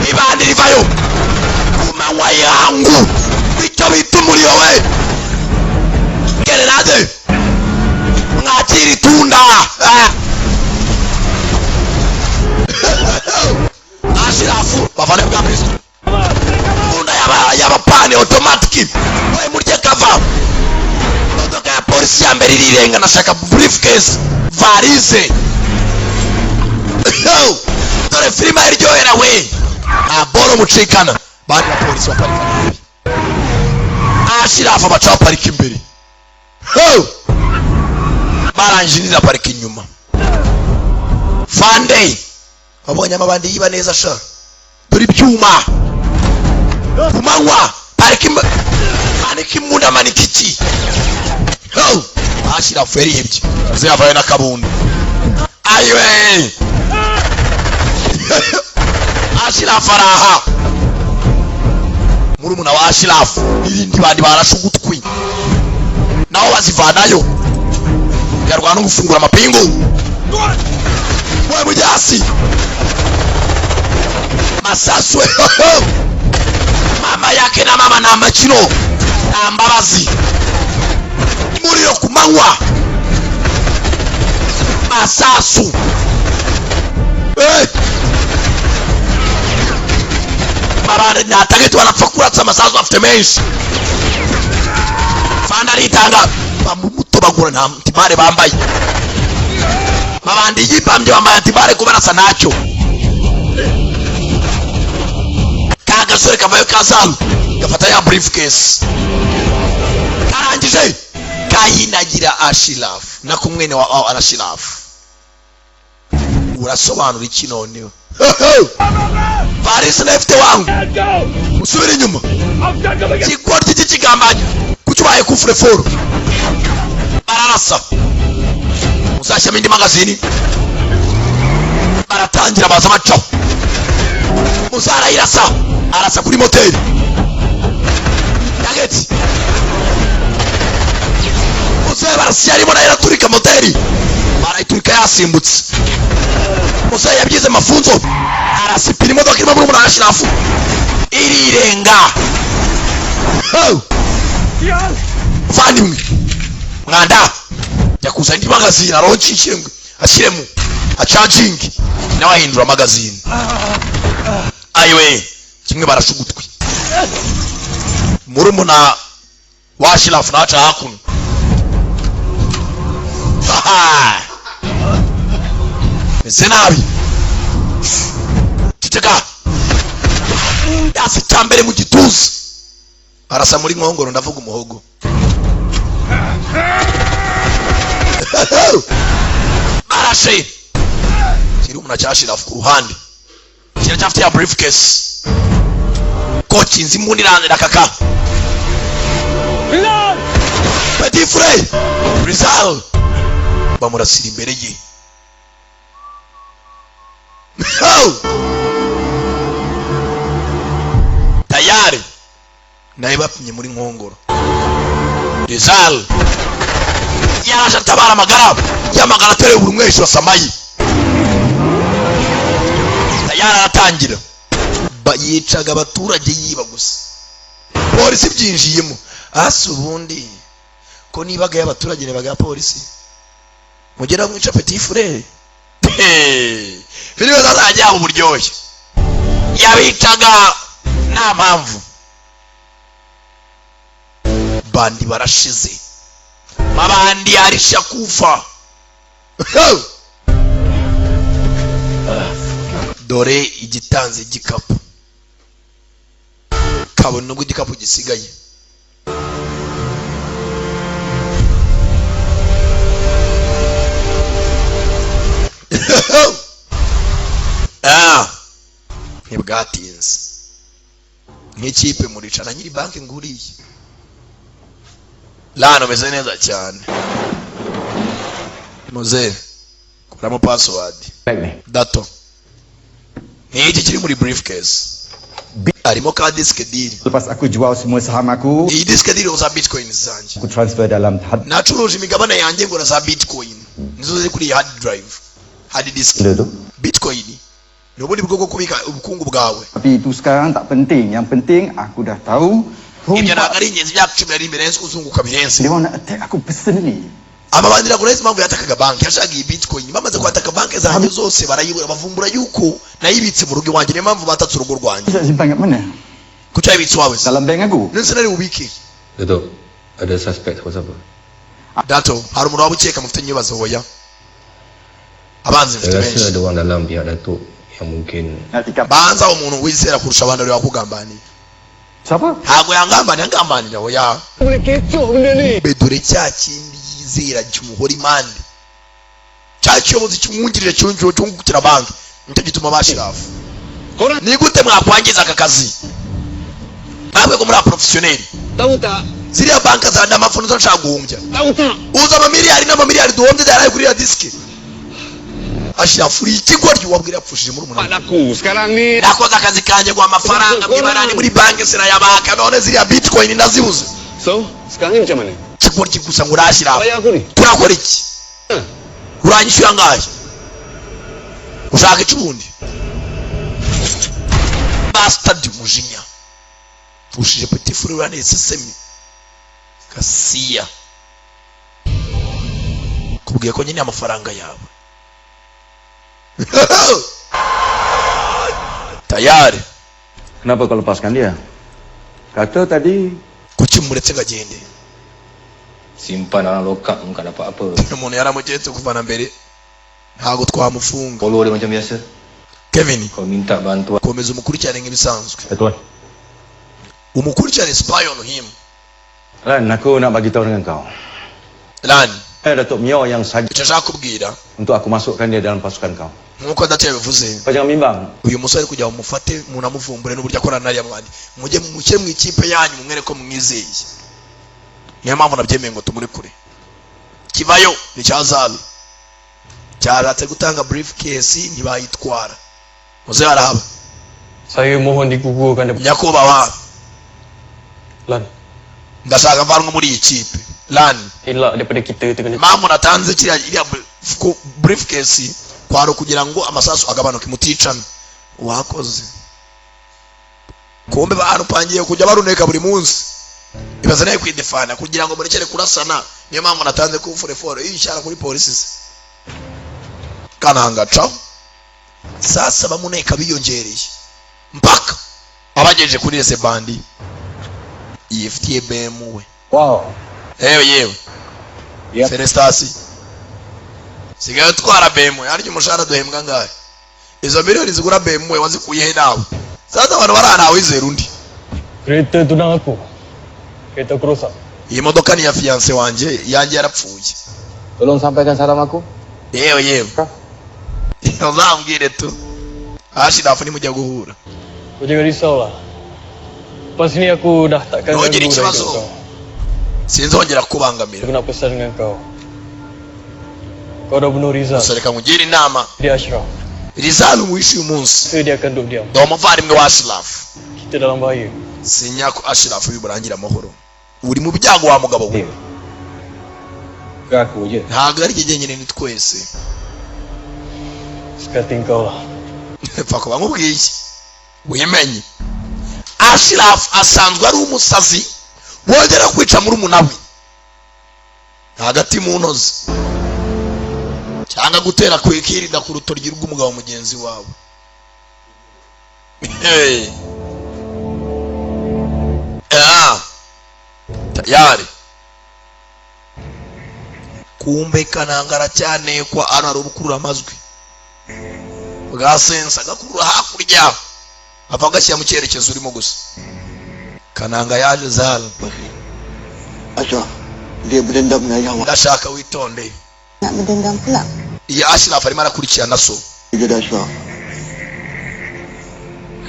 Ibandi rivayo ku manywa yangu, icyo bita umuriro we. Gerenade, mwakira itunda. Ah! Ashirafu bavane bwa kristo imbunda y'abapani automatic we murye kava. Imodoka ya polisi ya mbere irirenga, nashaka briefcase, varize. Dore filime iryohera we, nta boro mucikana. Bandi bapolisi baparika nabi, Ashirafu baca baparika imbere. Ho! Barangije indi iraparika inyuma. Fande wabonye amabandi yiba neza sha. Dore ibyuma ku manywa, parika manika imbunda, manika iki. Ho! Ashirafu yarihebye, uzayavayo n'akabunda. Ayiwe, Ashirafu araha, murumuna wa Ashirafu n'irindi bandi barashe ugutwi, naho bazivanayo yarwana no gufungura amapingu. We mujasi masasu, mama yake na mama na makino nta mbabazi, muriro ku manywa, masasu. Hey! Mabande ntatageti, barapfa kuratsa amasasu, afite menshi. Fanda aritanga, bamumutobagura. Nta anti-balles bambaye, mabandi yibambye bambaye anti-balles kubarasa ntacyo. Ka gasore kavayo kazalu gafata ya briefcase, karangije kayinagira Ashiraf na kumwene wa Ashiraf. Urasobanura iki noneho? Varisi left wangu, usubira inyuma, kigoryi cy'ikigambanyi, kuki ubaye coffre-fort? Bararasa, uzashyamo indi magazine. Baratangira baza bacaho, muzarayirasa, arasa kuri moteri tageti. Muzehe barasiye, arimo nayo iraturika, moteri barayiturika, yasimbutse. Muzehe yabyize mafunzo, arasipira imodoka irimo murumuna wa Ashirafu, irirenga. Ho! Muvandimwe mwanda, jya kuzana indi magazine, aronci ashyiremo acagingi, nawe ahindura magazine. Ayiwe, kimwe barasha ugutwi murumuna wa Ashirafu, nawe aca hakuno. Aha! Meze nabi, ceceka. Yasi cyambere mu gituza, arasa muri nkongoro, ndavuga umuhogo. Arashe kiri umuntu acyashira ku ruhande, kiracyafite ya briefcase kocinzi, imbunda iranira kaka. Petit frere Rizal bamurasira imbere ye. Oh! Tayari nawe bapimye muri nkongoro. Rizal yaraje atabara amagara y'amagara, ateruye buri umwe hejuru asamaye. Tayari aratangira. Yicaga abaturage, yiba gusa. Polisi byinjiyemo hasi ubundi ko nibaga y'abaturage, nibaga ya polisi, mugera mwica petit frere. Filime zazajya yaba uburyohe, yabicaga nta mpamvu. Bandi barashize, mabandi arisha kufa. Dore igitanze igikapu, kabone nubwo igikapu gisigaye. Ah, ntibwatinze, nk'ikipe muricara nyiri banki nguriye lano, meze neza cyane. Muze kuramo password. Dato, ni iki kiri muri briefcase? Harimo ka disk deal. Lepas aku jual semua saham aku, Iyi disk deal za bitcoin zanjye. aku transfer dalam hard Nacuruje imigabane yanjye ngura za bitcoin, nizo ziri kuri iyi hard drive, hard disk. Benda tu. Bitcoin ni ubundi bwo bwo kubika ubukungu bwawe. Tapi itu sekarang tak penting. Yang penting aku dah tahu. Ibyo ntabwo ari ingenzi, imyaka 10 yari imbere nzi kuzunguka birenze. Dia orang nak attack aku personally. Amabandi ntabwo nzi impamvu yatakaga banki, yashakaga iyi bitcoin. Bamaze kwataka banki zanjye zose barayibura, bavumbura yuko nayibitse mu rugo iwanjye, niyo mpamvu batatse urugo rwanjye. Nak simpan kat mana? Kuki wayibitse iwawe se? Dalam bank aku. None se nari bubike? Datuk, ada suspek siapa-siapa? Dato, hari umuntu waba ukeka mufite ibibazo? Hoya, abanzi mfite Saya rasa benshi. Ada orang dalam pihak Datuk yang mungkin Nak tikam. Banza umuntu wizera kurusha abandi ari wakugambaniye. Siapa? Ntabwo yangambaniye, angambanira hoya. Boleh kecoh benda ni. Be dore cya kindi yizera kimuhora impande, cya kiyobozi kimwungirije cyungukira banki, nicyo gituma bashirafu. Ni gute mwakwangiza aka kazi? Ntabwo ko muri abaprofesiyoneri. Tahu tak? Ziriya banka za ndamafuno zo nshaka guhumbya. Uza amamiliyari n'amamiliyari duhombye byaraye kuri iriya disike. Ashirafu, uri ikigoryi. Wabwira yapfushije muri umunani. Aku sekarang ni Nakoze akazi kanjye guha amafaranga mw'ibarani muri banki, sinayabaka. None ziriya bitcoin ndazibuze. So, sekarang ni macam mana? Ikigoryi gusa ngo urashyira. Bayar aku ni. Turakora iki? Uranyishyura angahe? Ushaka iki ubundi? Bastard, umujinya pfushije petit frère, uranetse semi kasiya kubwiye ko nyine amafaranga yawe tayari. Kenapa kau lepaskan dia? Kata tadi Kuki muretse ngo agende? Simpan dalam lokap pun tak dapat apa. Umuntu yaramugetse kuva na mbere, ntabwo twamufunga. Follow dia macam biasa. Kevin. Kau minta bantuan. Komeza umukurikirane nk'ibisanzwe. Tuan. Umukurikirane, spy on him. Lan, aku nak bagi tahu dengan kau. Lan. Eh, Datuk Mio yang saja Icyo nshaka kubwira untuk aku masukkan dia dalam pasukan kau. Nk'uko data yabivuze, Kau jangan bimbang. Uyu musore kugira ngo mufate munamuvumbure n'uburyo akorana n'ariya mabandi, mujye mushyire mu ikipe yanyu, mumwereke ko mumwizeye. Niyo mpamvu nabyemeye ngo tumuri kure. Kivayo ni cyazalu cyaratse gutanga briefcase, ntibayitwara. Muze arahaba. Saya mohon digugurkan daripada Nyakubahwa. Lan. Ndashaka mvanwe muri iyi kipe, Lan. Elak daripada kita terkena. Impamvu natanze kiriya iriya briefcase kwari ukugira ngo amasasu agabanuke, muticana. Wakoze kumbe barupangiye kujya baruneka buri munsi. Ibaze nawe kwidefana kugira ngo murekere kurasana. Niyo mpamvu natanze ku fureforo iyi ishyara kuri polisi se kananga caho. Sasa bamuneka biyongereye mpaka abagejeje kuri ese bandi yifitiye BMW. Wow. Yewe yewe, Celestasi sigaye utwara BMW. Harya umushahara duhembwa angahe? Izo miliyoni zigura BMW wazikuye he nawe? Sasa abantu bari ahantu wizera undi. Kereta tunang aku. Kereta aku rosak. Iyi modoka ni iya fiancée wanjye, iyanjye yarapfuye. Tolong sampaikan salam aku. Yewe yewe, uzambwire tu Ashirafu nimujya guhura. Kau jangan risau lah. Lepas ni aku dah takkan Ntugire ganggu dah ikibazo. hidup kau. Sinzongera kubangamira. Aku nak pesan dengan kau. Kau dah bunuh Rizal. Gusa reka nkugire inama. Dia Ashraf. Rizal umwishe uyu munsi. Rasa dia akan duduk diam. Ndi umuvandimwe wa Ashirafu. Kita dalam bahaya. Sinya ko Ashirafu yuburangira amahoro. Uri mu byago wa mugabo we. Bukan aku je. Ntabwo ari jye jyenyine, ni twese. Suka hati kau lah. Pfa kuba nkubwiye wimenye. Ashirafu asanzwe ari umusazi wongera kwica murumuna we hagati mu ntozi cyangwa gutera kwikirinda ku rutoryi rw'umugabo mugenzi wawe. Hey. Ah. Tayari kumbe kananga aracyanekwa. Hano hari ubukurura amajwi bwa sensor, agakurura hakurya ava agashyira mu cyerekezo urimo gusa. Kananga yaje zara. Ashraf, dia berdendam dengan ayah awak. Ndashaka witonde. Nak berdendam pula. Iyi Ashirafu arimo arakurikirana so. Jadi Ashraf,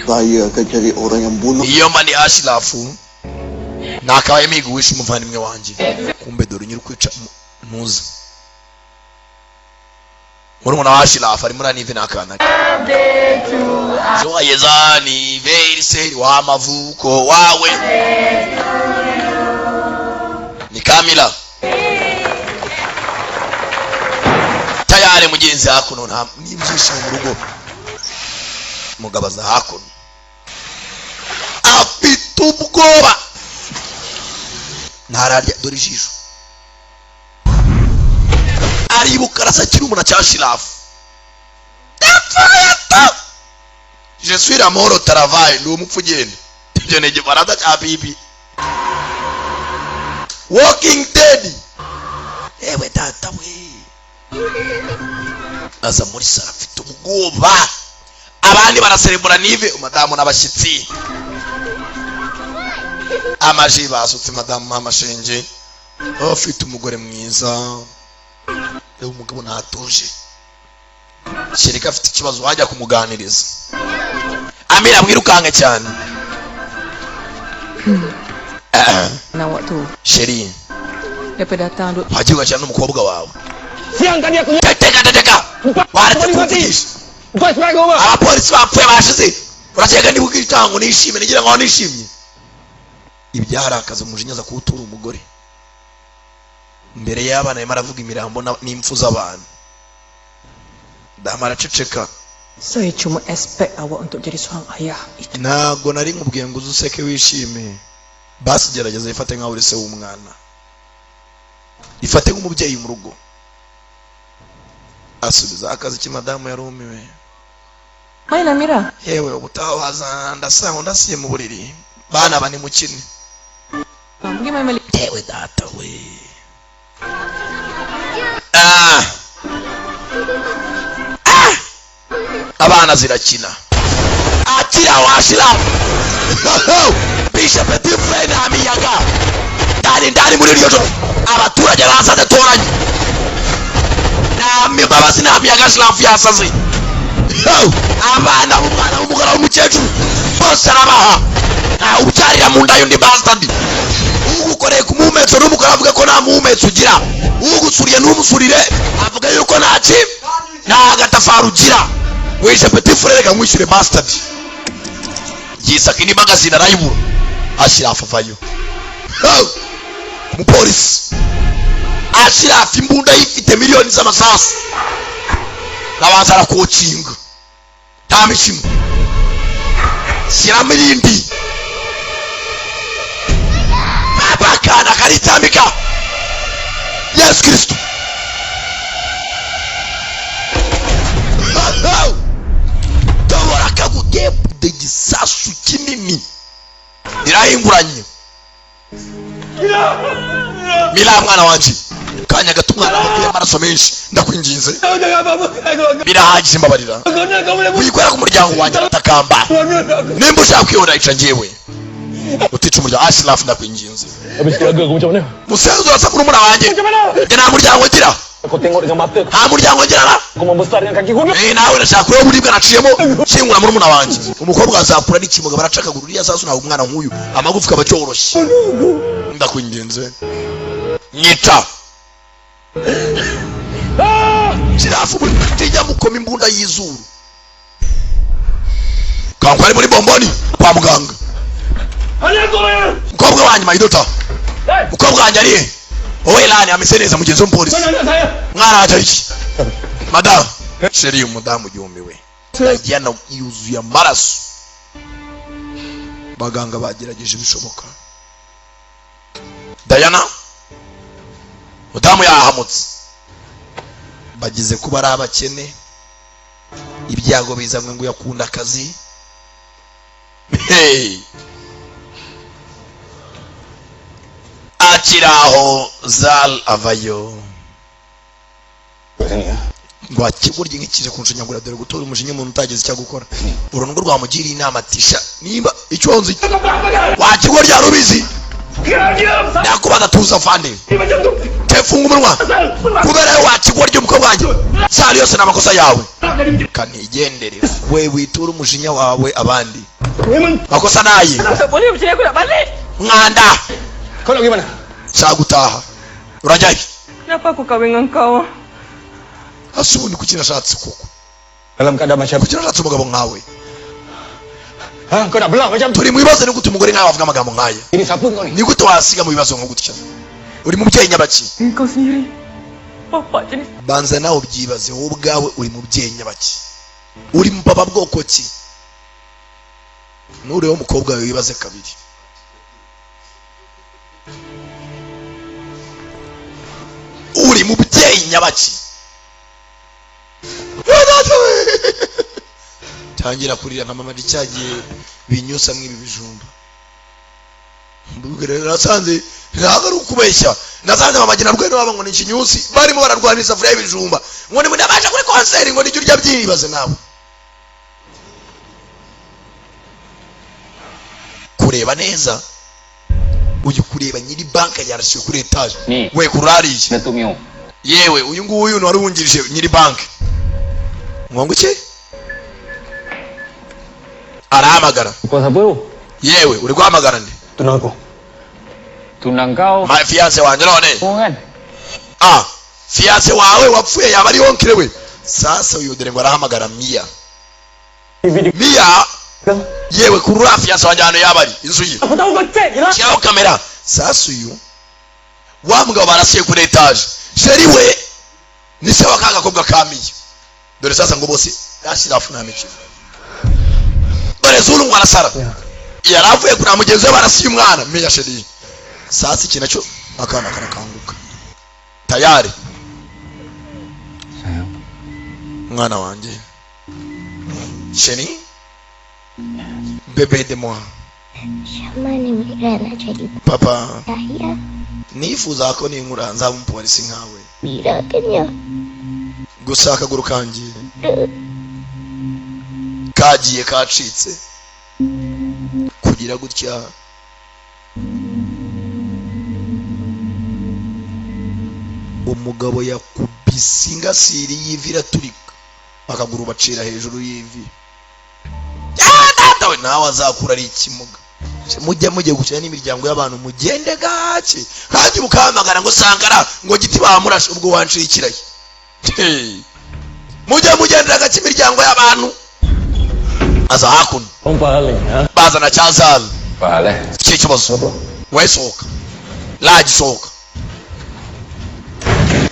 saya akan cari orang yang bunuh. Iyo mba ni Ashirafu nakabaye miga uwishe umuvandimwe wanjye. Kumbe dore nyiri kwica ntuzi murumuna wa Ashirafu arimo uranive n'akana ke. Joyeux anniversaire w'amavuko wawe ni Kamila. Tayari mugenzi hakuno nta n'ibyishimo mu rugo. Umugabo aza hakuno afite ubwoba, ntararya. Dore ijisho aribuka arasa akiri umuntu cya Shirafu yapfuye ta. Je suis la mort au travail, ndi umupfu ugenda. Ibyo ni igifaransa cya bibi walking dead. Ewe data we, aza muri saro afite ubwoba. Abandi baraserebura nive umudamu n'abashyitsi, amaji basutse madamu amashinge. Afite umugore mwiza. Reba umugabo ntatuje, kereka afite ikibazo wajya kumuganiriza. Amira mwirukanke cyane. Awak tu. Chérie. Daripada datang duk Wagiye ugakina n'umukobwa wawe. Siang tadi aku Teka, teka, waretse kumvugisha. Empat separuh apa? Abapolisi bapfuye bashize. Urakeka niba ubwitango nishimye, nigira nkaho nishimye? Ibyarakaza umujinya aza kuwutura umugore imbere y'abana, arimo aravuga imirambo n'impfu z'abantu. Damu araceceka. Saya cuma expect awak untuk jadi seorang ayah. Itu Ntabwo nari nkubwiye ngo uze useke wishime. Basi gerageza ifate nkaho uri se w'umwana, ifate nk'umubyeyi mu rugo. Asubiza akazi ki, madamu yarumiwe. Main Amira. Yewe, ubutaha waza ndasanga ndasiye mu buriri, bana bani mukine. Pergi main balik. Yewe data we, ah! Ah! Abana zirakina, akira washira bishe petit frere nta miyaga ndani ndani. Muri iryo joro abaturage baza adatoranye, nta mbabazi, nta miyaga. Shirafu yasaze. Abana b'umwana w'umugore w'umukecuru bose arabaha, ntawe ubyarira mu nda y'undi. Bastard, ugukoreye ku muhumetso n'umugore avuga ko nta muhumetso ugira, ugusuriye ntumusurire avuga yuko nta ki, nta gatafari ugira. Wishe petit frere, reka nkwishyure. Bastard yisaka indi magazine arayibura, ashyira avayo. Umupolisi ashyira hafi imbunda yifite miliyoni z'amasasu, nabanza arakokinga, nta mishimo, shyiramo irindi. Akana karitambika. Yesu Kristo, tobora kagugebude igisasu kinini irahinguranye. Mira, mwana wanje, kanya gato umwana wakuye amaraso menshi. Ndakwinginze, birahagije, mbabarira, wikorera ku muryango wanjye. Atakamba, nimba ushaka kwihora, ica njyewe, utica umuryango. Ashraf, ndakwinginze. Habis keluarga aku macam mana? Musenzi, urasa murumuna wanjye. Njye nta muryango ngira. Kau tengok dengan mata Nta muryango ngira na. Kau membesar dengan kaki kuda. Eh, nawe ndashaka kureba uburibwe naciyemo kingura murumuna wanjye. Umukobwa azakura n'ikimuga, baracakagura uriya sasu. Ntabwo umwana nk'uyu amagufwa aba acyoroshye. Ndakwinginze, nyica. Kirafu tijya mukoma imbunda y'izuru kankwa ari muri bomboni kwa muganga. Umukobwa wanjye, my daughter, umukobwa wanjye ari he? Wowe lani ameze neza, mugenzi w'umupolisi. Mwana wanjye iki? Madamu chérie, umudamu yumiwe. Diana yuzuye amaraso. Abaganga bagerageje ibishoboka. Diana, mudamu yahamutse. Bagize kuba ari abakene, ibyago bizanywe ngo yakunda akazi. Hey! Akiri aho Zal avayo ngo akigurye nk'ikije kunshinyagura. Dore gutora umujinya umuntu utagize icyo gukora. Uru nirwo rwamugiriye inama ati: "Sha, nimba icyo nzi wakigorya rubizi." Nakubaza, tuza fande, tefunga umunwa kubera yo wakigorya. Umukobwa wanjye sari yose ni amakosa yawe, kanigendere. We witura umujinya wawe abandi, makosa naye. Tak boleh macam ni, aku nak balik. Mwanda. Kau nak pergi mana? Shaka gutaha, urajyayo? Kenapa aku kahwin dengan kau? Ase ubundi kuki nashatse koko? Dalam keadaan macam Kuki nashatse umugabo nkawe? Ha, kau nak belah macam tu. Turi mu bibazo, ni gute umugore nkawe avuga amagambo nk'aya? Ini siapa kau ni? Ni gute wasiga mu bibazo nko gutya? Uri mubyeyi nyabaki? Kau sendiri. Bapak jenis Banza nawe ubyibaze wowe ubwawe, uri mubyeyi nyabaki? Uri mu papa bwoko ki? Nureba umukobwa wawe wibaze kabiri. Uri mubyeyi nyabaki? Tangira kurira nka mama cyagiye binyusa mw'ibi bijumba. Mbubwire, nasanze ntabwo ari ukubeshya, nasanze mama agena rwene wabo ngo ni ikinyusi, barimo bararwanira isafuriya y'ibijumba, ngo ni nabasha kuri konseri, ngo nijye urya. Byibaze nawe kureba neza, ujya kureba nyiri banka yarashywe kuri etaje we kurariye. Datuk Mio. Yewe, uyu nguyu ni wari wungirije nyiri banki. Ngo iki arahamagara? Kau siapa tu? Yewe, uri guhamagara nde? Tunang aku. Tunang kau. My fiancé wanjye none. Oh kan? Ah, fiancé wawe wapfuye yaba ari oncle we. Sasa uyu dore ngo arahamagara Mia. Mia yewe kurura fiancé wanjye hano yaba ari inzu ye. Aku tahu kau check je lah. Shyiraho kamera. Sasa uyu wa mugabo barasiye kuri etaje, chéri we ni se wa ka gakobwa ka Mia. Dore sasa ngo bose Ashirafu nta mikino. Dore Zulu ngo arasara, yari avuye kureba mugenzi we barasiye umwana Mia chéri. Sasa iki nacyo akana karakanguka tayari. Mwana wanjye chéri, bébé de moi. Syama ni Mira nak jadi Papa, ayah. Nifuza ko ninkura nzaba umupolisi nkawe. Mira kenya. Gusa akaguru kanjye kagiye kacitse kugira gutya. Umugabo yakubise ingasiri y'ivi iraturika, akaguru bacira hejuru y'ivi. Ah, data we, nawe azakura ari ikimuga. Mujya mugiye gukina n'imiryango y'abantu, mugende gake, kandi mukahamagara ngo Sankara ngo giti bamurashe, ubwo wanciye ikirayi. Hey. Mujye mugendera gake imiryango y'abantu. Aza hakuno. Paling, ha? Bazana cyazana. Pale. Iki kibazo we, sohoka laji, sohoka.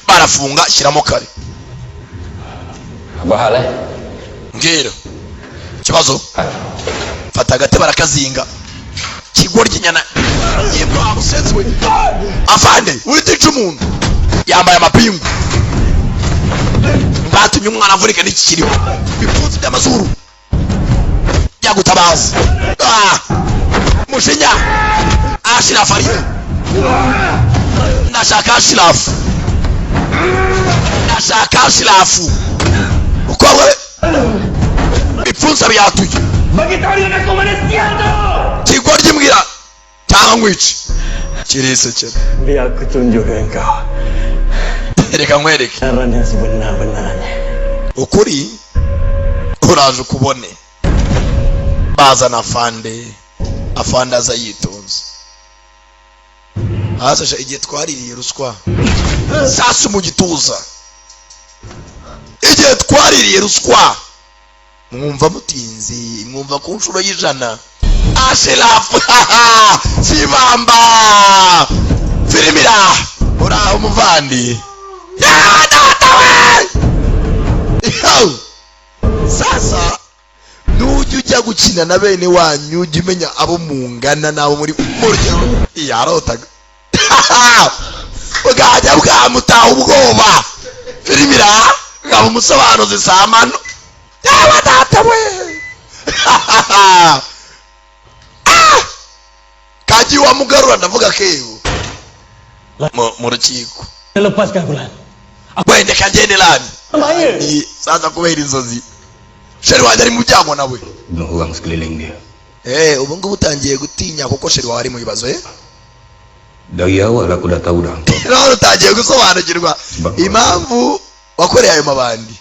Barafunga, shyiramo kare. Apa hal eh? Mbwira ikibazo. Fata agate barakazinga. Kigoryi nyana yebwa musenzi we. Afande witica umuntu yambaye amapingu, batumye umwana avurika n'ikikiriho bipfunsi by'amazuru yagutabaza. Ah! Mushinya Ashirafu arihe? Ndashaka Ashirafu, ndashaka Ashirafu. Uko we bipfunsi byatuye. Bagi tahu dengan aku mana sial tu. Kigoryi, mbwira cyangwa nkwice. Kirisekera. Biar aku tunjukkan kau. Reka nkwereke. Kebenaran yang sebenar-benarnya. Ukuri uraje ukubone. Bazana afande. Afande aza yitonze. Hasasha igihe twaririye ruswa sasu mu gituza, igihe twaririye ruswa mwumva mutinze, mwumva ku nshuro y'100. Ashirafu sibamba firimira uraho umuvandi ya data we. Yo! Sasa nujya ujya gukina na bene wanyu, ujya umenya abo mungana n'abo muri mu rugero. Yarotaga bwajya bwamutaha ubwoba. Firimira nkaba umusobanuzi samano yawe data we. Ah! Kagiye wamugarura, ndavuga keyo mu rukiko. Lepaskan aku, Lan. Wende kagende lani. Bahaya. Ni sasa kubera inzozi chéri wanjye ari mu byago nawe. Bunuh orang sekeliling dia. Eh, ubu ngubu utangiye gutinya kuko chéri wawe ari mu bibazo eh. Dari awal aku dah tahu dah. None utangiye gusobanukirwa impamvu wakoreye ayo mabandi.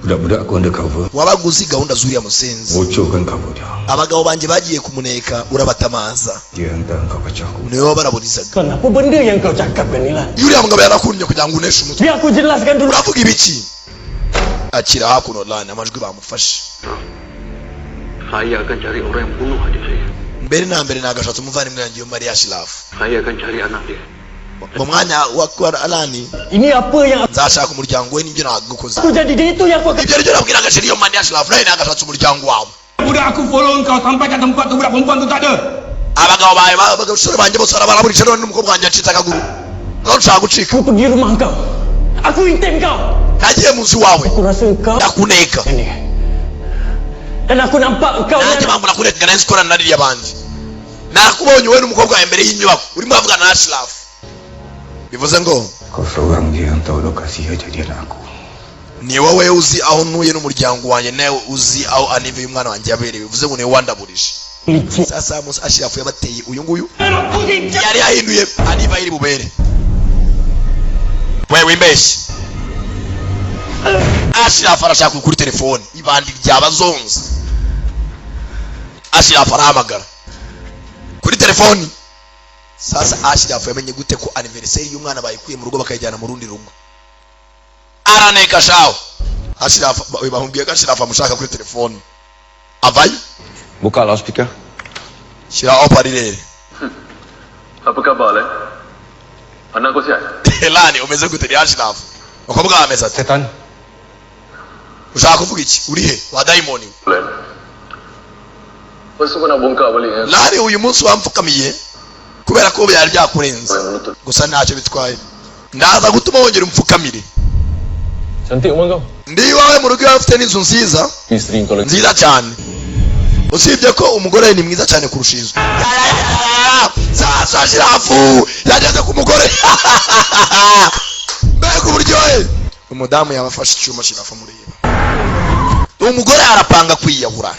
Budak-budak aku undercover. Wabaga uzi gahunda z'uriya musenzi. Bocorkan cover dia. Abagabo banjye bagiye kumuneka, urabatamaza. Dia hantar kau kacau aku. Niwe wabaraburizaga. Kan apa benda yang kau cakapkan ni lah? Uriya mugabo yarakunye kugira ngo uneshe umutwe. Biar aku jelaskan dulu. Uravuga ibiki? Akira hakuno lani amajwi bamufashe. Saya akan cari orang yang bunuh adik saya. Mbere na mbere nagashatse umuvandimwe wanjye Maria Shirafu. Saya akan cari anak dia. Mu mwanya wa kwa alani. Ini apa yang nzashaka umuryango we, nibyo nagukoze. aku jadi dia itu yang aku akan Ibyo aribyo nabwiraga chéri yo Maria Shirafu, nawe nagashatse umuryango wawe. Budak aku follow kau sampai kat tempat tu, budak perempuan tu tak ada. Abagabo bawe, abasore banjye bose baraburisha, none n'umukobwa wanjye yacitse akaguru nawe nshaka gucika. Aku pergi rumah kau. Aku intip kau. Nagiye mu nzu iwawe. Aku rasa kau ndakuneka. Dan aku nampak kau Nanjye mpamvu nakunekaga, nari nzi ko na ririya bandi nakubonye wowe n'umukobwa wawe imbere y'inyubako urimo uravugana na Ashirafu, bivuze ngo Kau seorang je yang tahu lokasi kejadian aku. Ni wowe uzi aho ntuye n'umuryango wanjye, nawe uzi aho anniv y'umwana wanjye yabereye, bivuze ngo niwe wandaburije. Sasa Musa Ashirafu yabateye uyu nguyu yari yahinduye anniv iri bubere wewe wimbeshye. Ashirafu arashaka kuri telefone ibandi ryabazonze. Ashirafu arahamagara kuri telefoni. Sasa Ashirafu yamenye gute ko anniversaire y'umwana bayikuye mu rugo bakayijyana mu rundi rugo? Araneka shawo. Ashirafu bamubwiye ko Ashirafu amushaka kuri telefone, avayo. Buka loudspeaker. Shyira haut-parleur. Apa khabar, Len? Anak kau sihat? Lani, umeze gute? Ni Ashirafu. Umukobwa wawe ameze ate? Setan. Ushaka kuvuga iki? Uri he wa dayimoni we? Len. Lepas tu kau nak bongkar balik eh? Lani, uyu munsi wamfukamiye kubera ko byari byakurenze, gusa ntacyo bitwaye, ndaza gutuma wongera umfukamire. Cantik rumah kau. Ndi iwawe mu rugo iwawe, ufite n'inzu nziza. Isteri kau lagi. Nziza cyane, usibye ko umugore we ni mwiza cyane kurusha inzu. Sasa Shirafu yageze ku mugore, mbega uburyohe! Umudamu yabafashe icyuma, Shirafu amureba, umugore arapanga kwiyahura.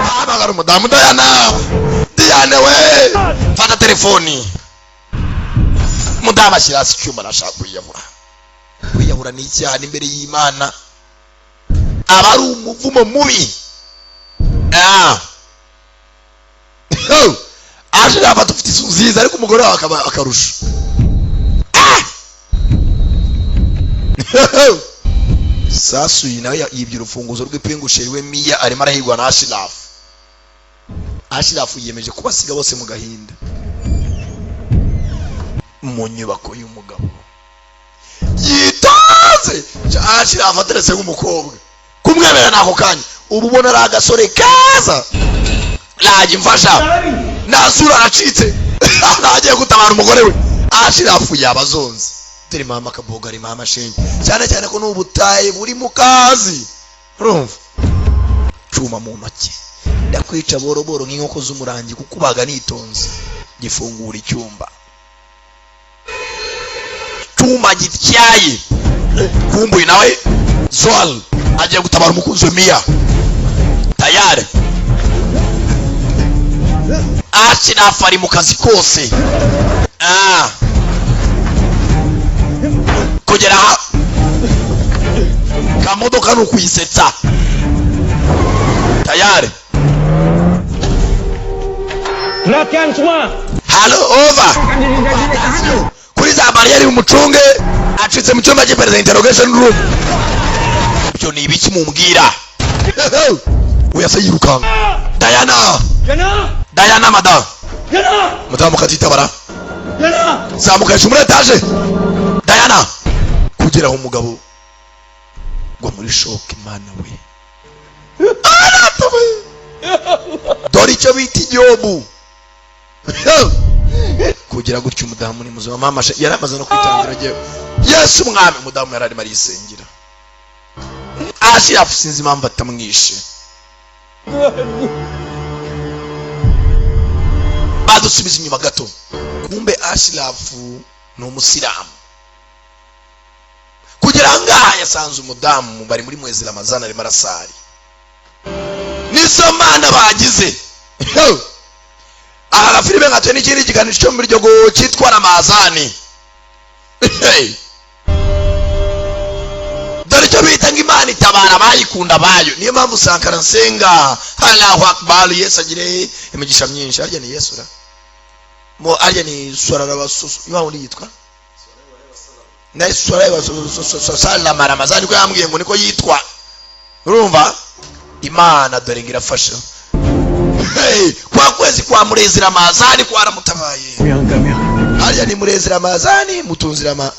Hamagara umudamu Dayana. Diane we, fata telefoni. Umudamu ashyira hasi icyuma, arashaka kwiyahura. Kwiyahura ni icyaha n'imbere y'Imana, aba ari umuvumo mubi. Ah. Aje yafata, ufite inzu nziza, ariko umugore wawe akaba akarusha. Ah! Sasu uyu nawe yibye urufunguzo rw'ipingu chéri we Miya arimo arahigwa na Ashirafu. Ashirafu yiyemeje kubasiga bose mu gahinda. Mu nyubako y'umugabo yitonze, Ashirafu ateretse nk'umukobwa kumwemera n'ako kanya, uba ubona ari agasore keza. Najya imfasha nasura aracitse, nagiye gutabara umugore we. Ashirafu yaba azonze. Dore mama kabogari, mama shenge, cyane cyane ko n'ubutayi buri mu kazi. Urumva cuma mu ntoki, ndakwica boroboro nk'inkoko z'umurangi, kukubaga nitonze. Gifungura icyumba, cyuma gityaye. Kumbuye nawe Zoal agiye gutabara umukunzi we Miya. Tayari Ashirafu ari mu kazi kose. Ah. Kugera aha kamodoka ni ukuyisetsa. Tayari. Perhatian semua. Halo, over kuri za bariyeri, umucunge acitse mu cyumba cy'iperereza, interrogation room. Ibyo ni ibiki mumbwira? Uyase yirukanka. Diana! Jana! Diana, madamu! Jana! Madamu kazitabara. Jana! Zamuka hejuru muri etaje. Diana kugera aho umugabo gwa muri shock. Imana we! Aratawe! Dore icyo bita igihugu kugira gutya. Umudamu ni muzima mama yari amaze no kwitangira agiye. Yesu umwami! Umudamu yari arimo arisengera. Ashirafu sinzi impamvu atamwishe. Badusubiza inyuma gato, kumbe Ashirafu ni umusilamu. Kugera ngaha yasanze umudamu bari muri mwezi Ramazana, arimo arasari. Nizo mana bagize. Aha gafilime nkatwe n'ikindi kiganiro cyo muri ryo cyitwa Ramazani. Hey! Dore icyo bita ngo Imana itabara abayikunda bayo. Niyo mpamvu Sankara nsenga Allahu Akbar. Yesu agire imigisha myinshi. Harya ni Yesu ra mo, harya ni swararabasusu iwa undi yitwa naye salama Ramazani, ko yambwiye ngo niko yitwa. Urumva Imana dore ngo irafasha. Hey, kwa kwezi kwa murezi Ramazani kwaramutabaye. Harya ni murezi Ramazani, mutunzi Rama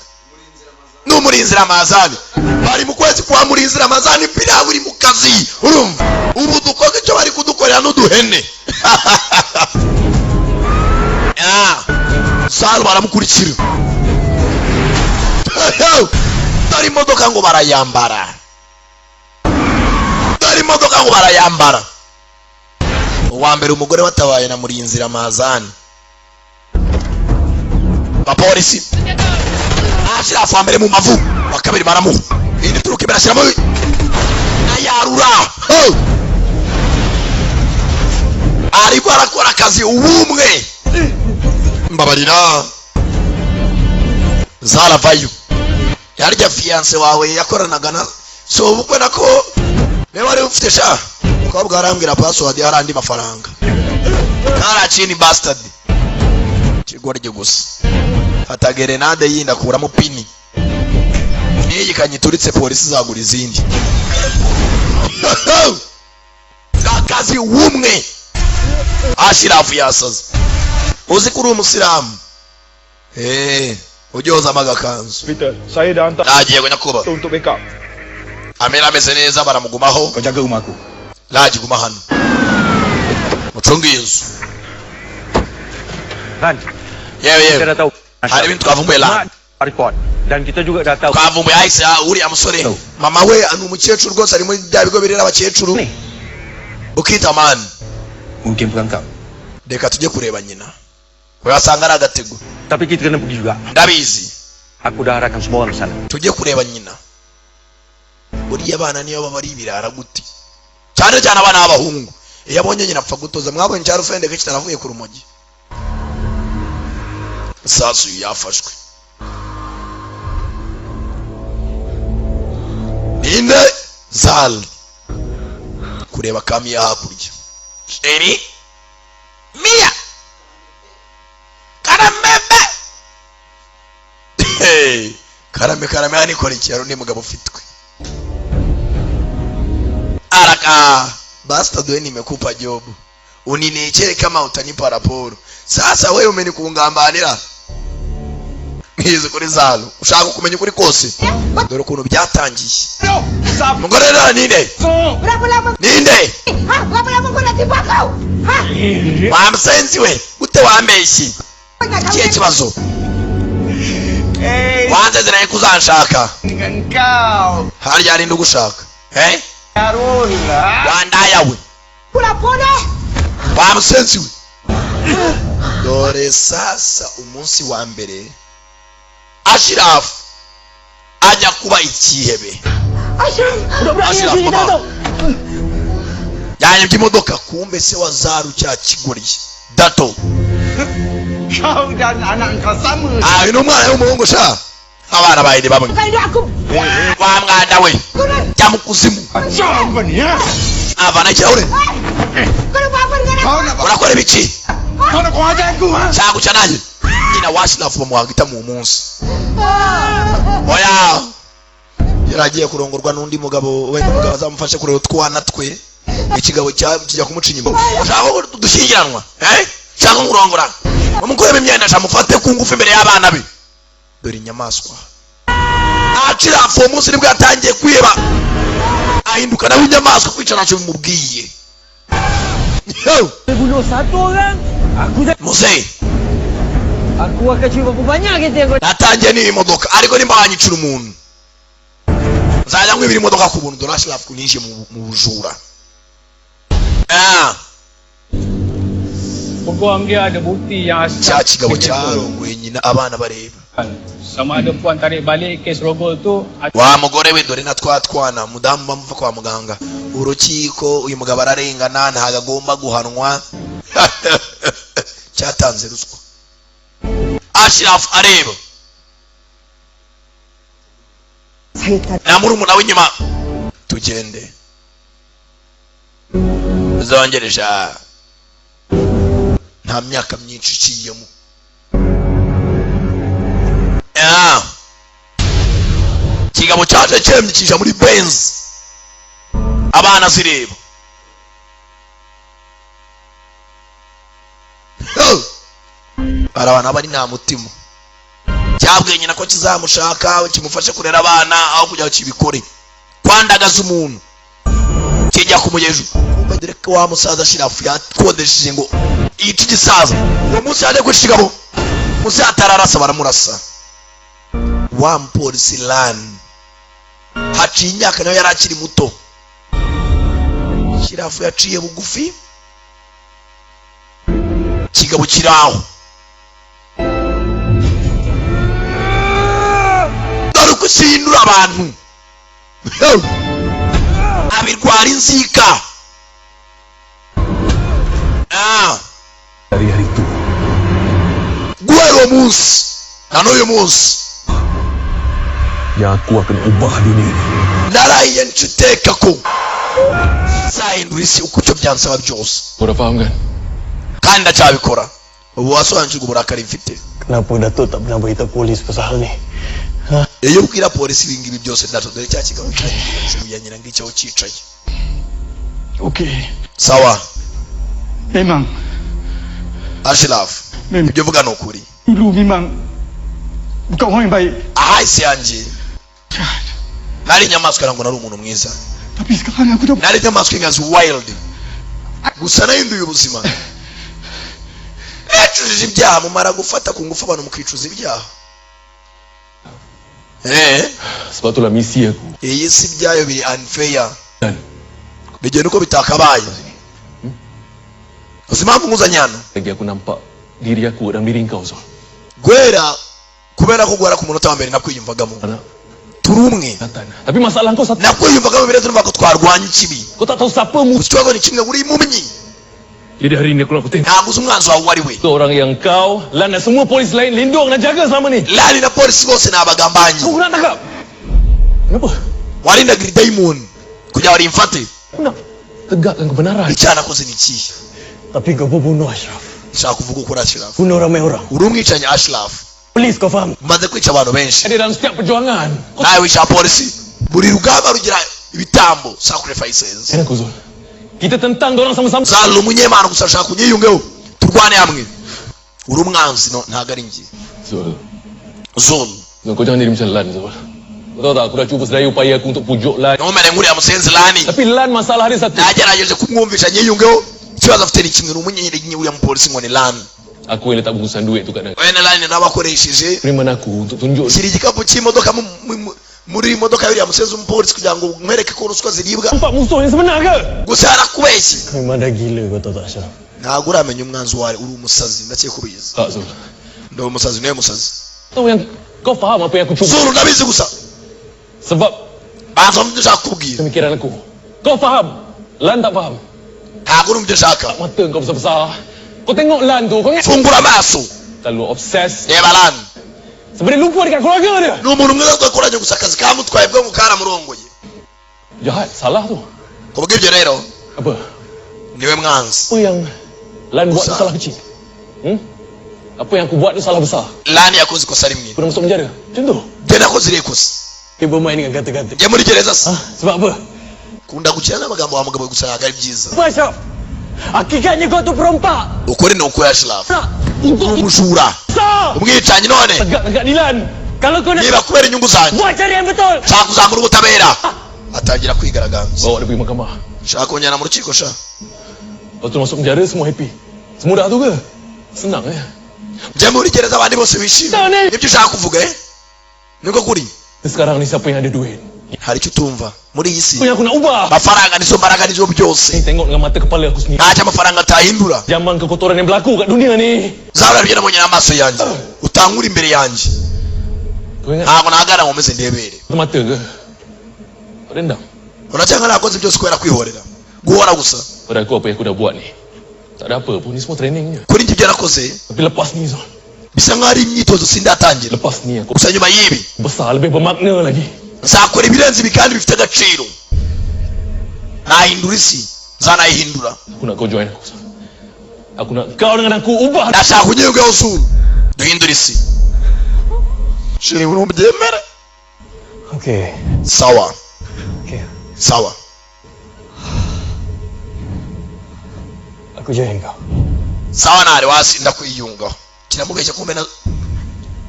n'umurinzi Ramazani, bari mu kwezi kwa murinzi Ramazani. Pilawu iri mu kazi. Urumva ubu dukoze icyo bari kudukorera n'uduhene. Ah, Salu baramukurikira. Dore imodoka ngo barayambara, dore imodoka ngo barayambara. Uwa mbere umugore watabaye na murinzi Ramazani. Abapolisi, Ashirafu wa mbere mu mavu, wa kabiri baramuha indi turuka imbere, ashyiramo ayarura. Ho! Ariko arakora akazi ubumwe. Mbabarira, zaravayo. Yarya fiancé wawe yakoranaga na so ubukwe nako niba wari ufite sha umukobwa arambwira password, hari andi mafaranga karacini bastard. Ikigoryi gusa. Fata gerenade yindi, akuramo pini n'iyi kanyituritse, polisi izagura izindi. Akazi wumwe Ashirafu yasaze. Uzi ko uri umusilamu? Eh, ujye wozamo agakanzu. Peter, saya dah hantar Nagiye nyakubahwa. untuk backup. Amera ameze neza, baramugumaho. Kau jaga rumah aku. Raji, guma hano mucunge iyi nzu. Lan, Yewe. kita Yewe. dah tahu. Hari ibintu twavumbuye, Lan. Mak report. Dan kita juga dah tahu. Twavumbuye ahise uriya musore, mama we ni umukecuru rwose, ari muri bya bigo birera abakecuru Bukitaman. Mungkin perangkap. Reka tujye kureba nyina, uyasanga ari agatego. Tapi kita kena pergi juga. Ndabizi. Aku dah arahkan semua orang ke sana. Tujye kureba nyina. Buriya abana niyo baba ari ibirara gute, cyane cyane abana b'abahungu, iyo abonye nyina apfa gutoza. Mwabonye cyaro fende kitaravuye ku rumogi. Sasu yafashwe ninde? Zal kureba kamiya hakurya eri miya karamebe. Hey, karame karame, hano ikora iki? Hari undi mugabo ufitwe araka. Basta dwe, nimekupa job uninichere kama utanipa raporo. Sasa wewe umenikungambanira nkizi kuri zalo, ushaka kumenya ukuri kose. Dore ukuntu byatangiye. Umugore rero ninde? Berapa lama? Ninde? Ha? Berapa lama kau nak tipu aku? Ha? Wa musenzi we, gute wambeshye? Ikihe kibazo? Wanzezeranye ko uzanshaka. Dengan kau. Harya ninde ugushaka? Eh, Harun lah. wandaya we. Aku lapor dah. Wa musenzi we. Dore sasa umunsi wa mbere Ashirafu ajya kuba ikihebe. Ashraf. Ashraf, mama yanyibye imodoka. Kumbe se wa Zaru, cya kigoryi Dato. Kau dan anak kau sama. Ah, uyu ni umwana w'umuhungu sha, abana bawe ni bamwe. Bukan hidup aku. Wa mwana we, jya mu kuzimu. Macam apa ni ha? Avana ikirahure. Kau nak buat apa dengan aku? Kau nak Urakora ibiki? Kau nak kau ajar aku ha? Nshaka guca nanjye. Nyina wa Ashirafu bamuhaga mu munsi. Oya, yari agiye kurongorwa n'undi mugabo, wenda umugabo azamufashe kurera utwana twe. Ikigabo kijya kumuca inyuma. Ushaka ko dushyingiranwa? Eh, nshaka nkurongora, bamukuremo imyenda, mufate ku ngufu imbere y'abana be. Dore inyamaswa Ashirafu. Uwo munsi nibwo yatangiye kwiheba, ahinduka nawe inyamaswa. Kwica ntacyo bimubwiye. Yo! Bunuh satu orang, aku dah Muzehe. Aku akan curi berapa banyak kereta yang kau Natangiye n'iyi modoka, ariko nimba wanyicira umuntu nzajya nkwibira imodoka ku buntu. Dore Ashirafu ninjiye mu bujura. Ah, Peguam dia ada bukti yang asas. Cya kigabo cyarongoye nyina abana bareba. Sama ada puan tarik balik kes rogol tu Wa mugore we, dore na twa twana mudamu bamuva kwa muganga. Urukiko, uyu mugabo ararengana, ntabwo agomba guhanwa. Cyatanze ruswa. Ashirafu areba. Saya tak Na murumuna w'inyuma. Tugende zongereja, nta myaka myinshi iciyemo. Ah. Ikigabo cyaje cyemye kija muri Benz, abana zireba. Huh. Hari abantu bari nta mutima. Cyabwiye nyina ko kizamushaka kimufashe kurera abana, aho kugira ngo kibikore kwandagaza umuntu kijya kumugejo. Kumbe dore ko wa musaza Shirafu yakodesheje ngo yice igisaza. Uwo munsi yaje kwica ikigabo, musi atararasa baramurasa. Wa mupolisi Lan, haciye imyaka, nawe yari akiri muto. Shirafu yaciye bugufi, kigabo kiri aho. Dore uko isindura abantu abirwara inzika. Ah. Dari hari itu, Guhera uwo munsi na n'uyu munsi, yang aku akan ubah dunia ini. Narahiye nshiteka ko nzahindura isi uko icyo byansaba byose. Kau dah faham kan? Kandi ndacyabikora. Ubu wasobanukirwa uburakari mfite. Kenapa Datuk tak pernah beritahu polis pasal hal ni? Iyo ubwira polisi ibi ngibi byose, Dato, dore cya kigabo cyagiye ya nyina, ngicyo cyicaye. Okey. Sawa. Memang. Ashraf, ibyo uvuga ni ukuri. Dulu memang bukan orang yang baik. Ahahise yanjye nari inyamaswa, ntabwo nari umuntu mwiza. Tapi sekarang aku dah Nari inyamaswa y'inkazi, wild, gusa nahinduye ubuzima, necujije ibyaha. Mumara gufata ku ngufu abantu mukicuza ibyaha, eh. Sebab itulah misi aku. Iyi si byayo biri unfair, bigenda uko bitakabaye. Uzi impamvu nkuzanye hano? Lagi aku nampak diri aku dalam diri kau, Zul. Guhera kubera ko guhera ku munota wa mbere nakwiyumvagamo, turi umwe. Tapi masalah kau satu. Nakwiyumvagamo birenze, numva ko twarwanya ikibi. Kau tak tahu siapa musuh. Gusa ikibazo ni kimwe, uri impumyi. Jadi hari ini aku nak kau tengok. Ntabwo uzi umwanzi wawe uwo ari we. Itu orang yang kau, Lan dan semua polis lain lindung dan jaga selama ni. Lani na polisi bose ni abagambanyi. Aku nak tangkap. Kenapa? Warindaga iri dayimoni kugira ngo rimfate. Aku nak tegakkan kebenaran. Icyaha nakoze ni ikihe? Tapi kau pun bunuh Ashraf. Nshaka kuvuga ukuri, Ashraf. Bunuh ramai orang. Uri umwicanyi, Ashraf. Polis, kau faham? Umaze kwica abantu benshi. Ada dalam setiap perjuangan. Nawe wica polisi, buri rugamba rugira ibitambo, sacrifices. Aku, Zul. Kita tentang orang sama-sama. Zalula umunyemana, gusa ashaka kunyiyungeho turwane hamwe. Uri umwanzi, no, ntabwo ari njye. Zul. Zul. Zul, kau jangan jadi macam Lan, Zul. Kau tahu tak, aku dah cuba sedaya upaya aku untuk pujuk Lan. Ntumere nk'uriya musenzi Lani. Tapi Lan masalah dia satu. Nagerageje kumwumvisha nyiyungeho, ikibazo afite ni kimwe, ni umunyenyeri, uriya mupolisi ngo ni Lani. Aku yang letak bungkusan duit tu kat dia. Wene Lani nabakoresheje. Terima aku untuk tunjuk. Shyira igikapu cy'imodoka muri modoka y'uriya musenzi w'umupolisi kugira ngo nkwereke ko ruswa ziribwa. Nampak musuh yang sebenar ke? Gusa yarakubeshye. Memang dah gila kau tahu tak, Ashraf? Ntabwo uramenya umwanzi wawe, uri umusazi, ndakeka ubizi. Tak, Zul. Ndi umusazi, niwe musazi. Tahu yang kau faham apa yang aku cuba. Zul, ndabizi gusa. Sebab banza mu byo ushaka kubwira. Pemikiran aku. Kau faham? Lan tak faham. Ntabwo uri mu byo nshaka. Mata kau besar-besar. Kau tengok Lan tu, kau ingat Fungura amaso. terlalu obses. Reba Lan. Sampai dia lupa dekat keluarga dia. Ni umuntu mwiza twakoranye, gusa akazi kamutwaye bwo karamurongoye. Jahat, salah tu. Kubw'ibyo rero, Apa? niwe mwanzi. Apa yang Lan buat tu Besar. salah kecil? Apa yang aku buat tu salah besar? Lani yakoze ikosa rimwe. Aku dah masuk penjara. Macam tu. Njye nakoze iriya kosa. Dia bermain dengan kata-kata. Njye muri gereza se? Sebab apa? Kunda gukina n'amagambo wa mugabo, gusa ntabwo ari byiza. Apa, Ashraf? Hakikatnya kau tu perompak. Ukuri ni ukuri, Ashraf, uri umujura, umwicanyi none. Tegakkan keadilan. Kalau kau nak Niba kubera inyungu zanjye buat cari yang betul. Nshaka kuzamura ubutabera, atangira kwigaragambya. Bawa dia pergi mahkamah. Nshaka kunjyana mu rukiko sha. Lepas tu masuk penjara semua happy. Semua dah tu ke? Senang eh. Njye muri gereza abandi bose bishimye, nibyo ushaka kuvuga, eh, niko kuri. Sekarang ni siapa yang ada duit? Hari icyo utumva muri iyi si. Apa yang aku nak ubah? Amafaranga nizo mbaraga, nizo byose. Ni tengok dengan mata kepala aku sendiri. Ntacyo amafaranga atahindura. Zaman kekotoran yang berlaku kat dunia ni. Zahora ibyo nabonye n'amaso yanjye, utankura imbere yanjye. Kau ingat Ntabwo nahagarara ngo nkomeze ndebere. mata ke? Kau dendam? Uracyanga nakoze byose kubera kwihorera, guhora gusa. Pada aku apa yang aku dah buat ni. Tak ada apa pun, ni semua training je. Kuri njye ibyo nakoze Tapi lepas ni, Zul. bisa nkaho ari imyitozo, sindatangira. Lepas ni aku Gusa nyuma y'ibi besar, lebih bermakna lagi. Nzakora ibirenze ibi kandi bifite agaciro, nahindura isi, nzanayihindura. Aku nak kau join aku, Zul. Aku nak kau dengan aku ubah. Ndashaka unyiyungeho zuru, duhindure isi, shiri ubyemere. Okey. Sawa. Okey. Sawa. Aku join kau. Sawa, ntari wasi, ndakwiyungaho, kiramubeshya kumbe na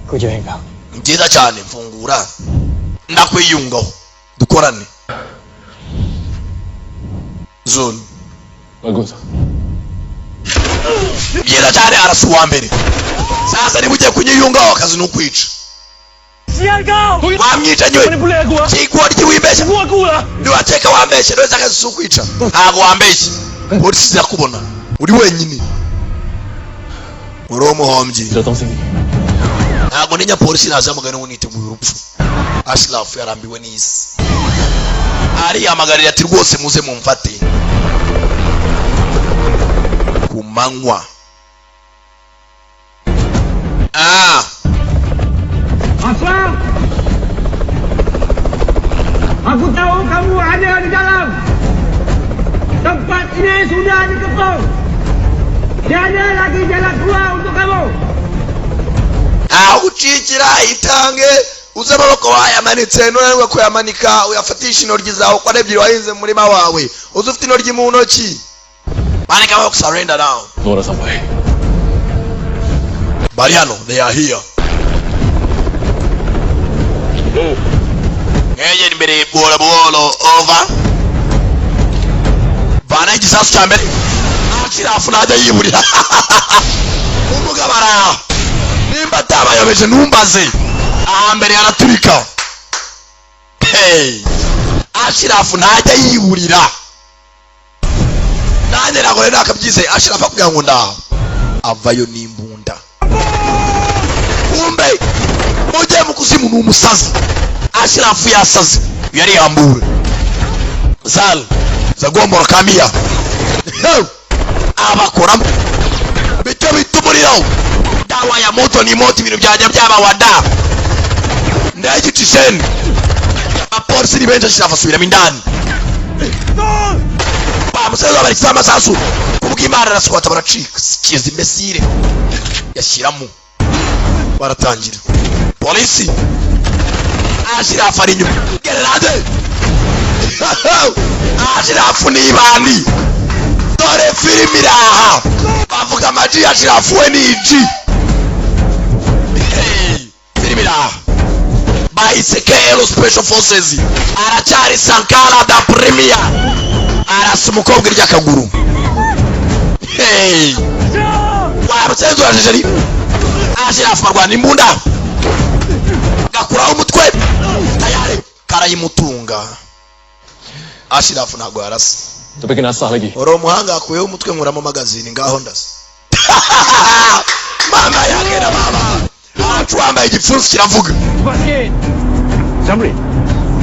Aku join kau. Ni byiza cyane, mfungura, ndakwiyungaho, dukorane zone. Bagus. Byiza cyane, arasa uwa mbere. Sasa niba ugiye kunyiyungaho, akazi ni ukwica. Sial kau! Wamwicanyi we! Boleh aku ah. Kigoryi, wibeshya. Aku aku lah. Ntiwakeka wambeshye neza, akazi si ukwica, ntabwo wambeshye, polisi zirakubona uri wenyine, uri umuhombyi. Datang sini. Ntabwo ntinya polisi, nazamugane n'ubu niteguye urupfu. Ashraf yarambiwe n'isi, ariyamagarira ati rwose muze mumfate ku manywa, ah. Ashraf! Aku tahu kamu ada di dalam. Tempat ini sudah dikepung. Tiada lagi jalan keluar untuk kamu. Aho gucikira, itange uze amaboko wayamanitse. Nunanirwa kuyamanika, uyafatisha intoryi zawe uko ari ebyiri wahinze mu murima wawe. Uze ufite intoryi mu ntoki, manika amaboko, surrender now. Semua dah sampai. Bari hano, they are here. Mwegera imbere buhoro buhoro, over. Vana igisasu cya mbere. Ashirafu ntajya yiburira umugabo araha. Nimba atabayobeje ntumbaze. Ahambere araturika. Hey! Ashirafu ntajya yiburira, nanjye ntabwo rero nakabyizeye. Ashirafu akubwira ngo ndaha, avayo n'imbunda. Kumbe mujye mu kuzimu, ni umusazi. Ashirafu yasaze, yari yambure zal zagombora kamiya abakoramo bityo bita umuriro. Dawa ya moto ni moto, ibintu byajya byaba wada ndagicisheni. Abapolisi ni benshi. Ashirafu asubiramo indani, bamusaza babarekeza amasasu. Kubw'Imana araswata, baracika. Kiza imbesire yashyiramo, baratangira. Polisi, Ashirafu ari inyuma. Grenade! Ashirafu ni ibandi. Dore filimi iraha, bavuga amaji. Ashirafu we ni iji. Hey, filimi iraha, bahise KL Special Forces. Aracyari Sankara da Premier, arasa umukobwa iry'akaguru. Hey! Wabutsenze urajejeri. Ashirafu barwana imbunda, gakuraho umutwe tayari, karayimutunga. Ashirafu ntabwo yarasa. Tapi kena asah lagi. Uri umuhanga, akuyeho umutwe, nkuramo magazine, ngaho ndasa. Mama yake na mama wacu wambaye igipfunsi kiravuga. Cepat sikit. Samri,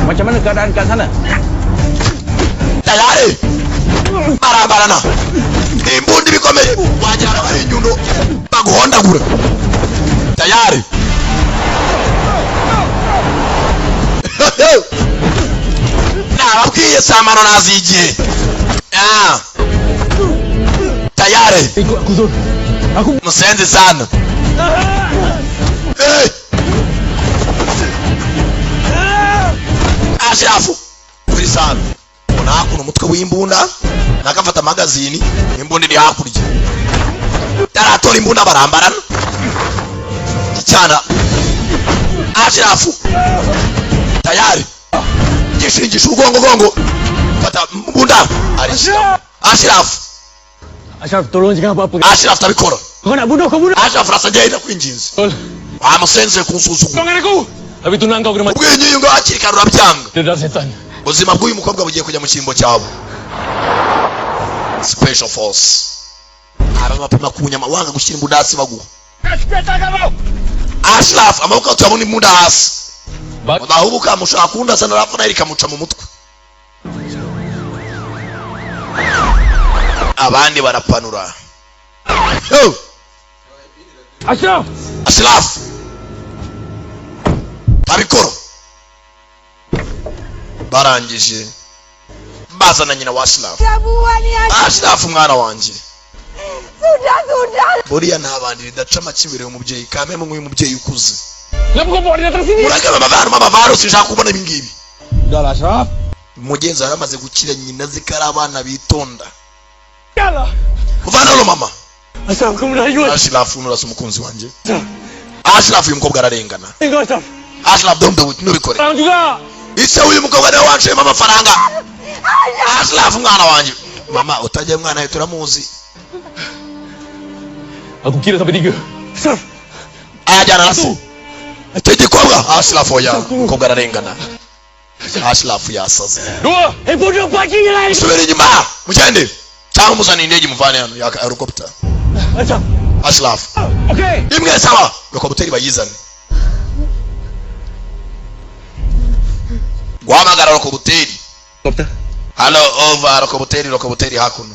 macam mana keadaan kat sana? Tayari barambarana imbunda bikomeye, wagira ngo ari inyundo baguhondagura. Tayari nababwiye samano nazigiye. Ah. Tayari. Ikut aku, Zul. Aku musenzi sana. Hey! Ashirafu turi sana, ubona hakuno umutwe w'imbunda, nakafata magazini, imbunda iri hakurya, taratora imbunda, barambarana icyana. Ashirafu tayari gishingisha urugongogongo, fata imbunda arishyira. Ashirafu. Ashraf, tolong jangan apa-apa. Ashirafu tabikora. Kau nak bunuh, kau bunuh. Ashirafu arasa, agenda kwinginze wamusenze kunsuzugura. Tolong aku. Habis tunang kau kena mati. Ubwinyungu hakiri kare urabyanga. Dia dah setan. Ubuzima bw'uyu mukobwa bugiye kujya mu cyimbo cyabo. Special Force aba bapima ku nyama, wanga gushyira imbunda hasi baguha. Ashraf, amaboko tuyabona, imbunda hasi. Bahubuka mushaka kundasa, narapfa nayo ikamuca mu mutwe. Abandi barapanura. Yo! Ashraf! Ashraf abikora. Barangije bazana nyina wa Ashraf. Ashraf, umwana wanjye. Sudah, sudah. Buriya nta bandi ridaca amakimbere umubyeyi kameme nk'uyu mubyeyi ukuze. Kenapa kau bawa dia datang sini? Mureke amavaro, amavaro, sinshaka kubona ibi ngibi. Sudahlah, Ashraf. Umugenzi yari amaze gukira, nyina azi ko ari abana bitonda. Yalah. Uvana mama. Ashraf, kau merayu. Ashraf, nurasa umukunzi wanjye. Ashraf, uyu mukobwa ararengana. Tengok, Ashraf. Ashraf, don't do it, ntubikore. Orang juga. Ise uyu mukobwa niwe wanshiyemo amafaranga. Ashraf, umwana wanjye. Mama, utajya umwana we turamuzi. Aku kira sampai tiga. Ashraf. Ayajyana na se icyo gikobwa. Ashraf, oya, umukobwa ararengana. Ashraf yasaze. Dua. Eh, bodoh paginya lah. Subira inyuma mugende, cyangwa muzane indege muvane hano ya helicopter. Ashraf. Ashraf. Okey. Imwe, sawa, helicopter bayizane. Guhamagara helicopter. Halo, over, helicopter, helicopter hakuno.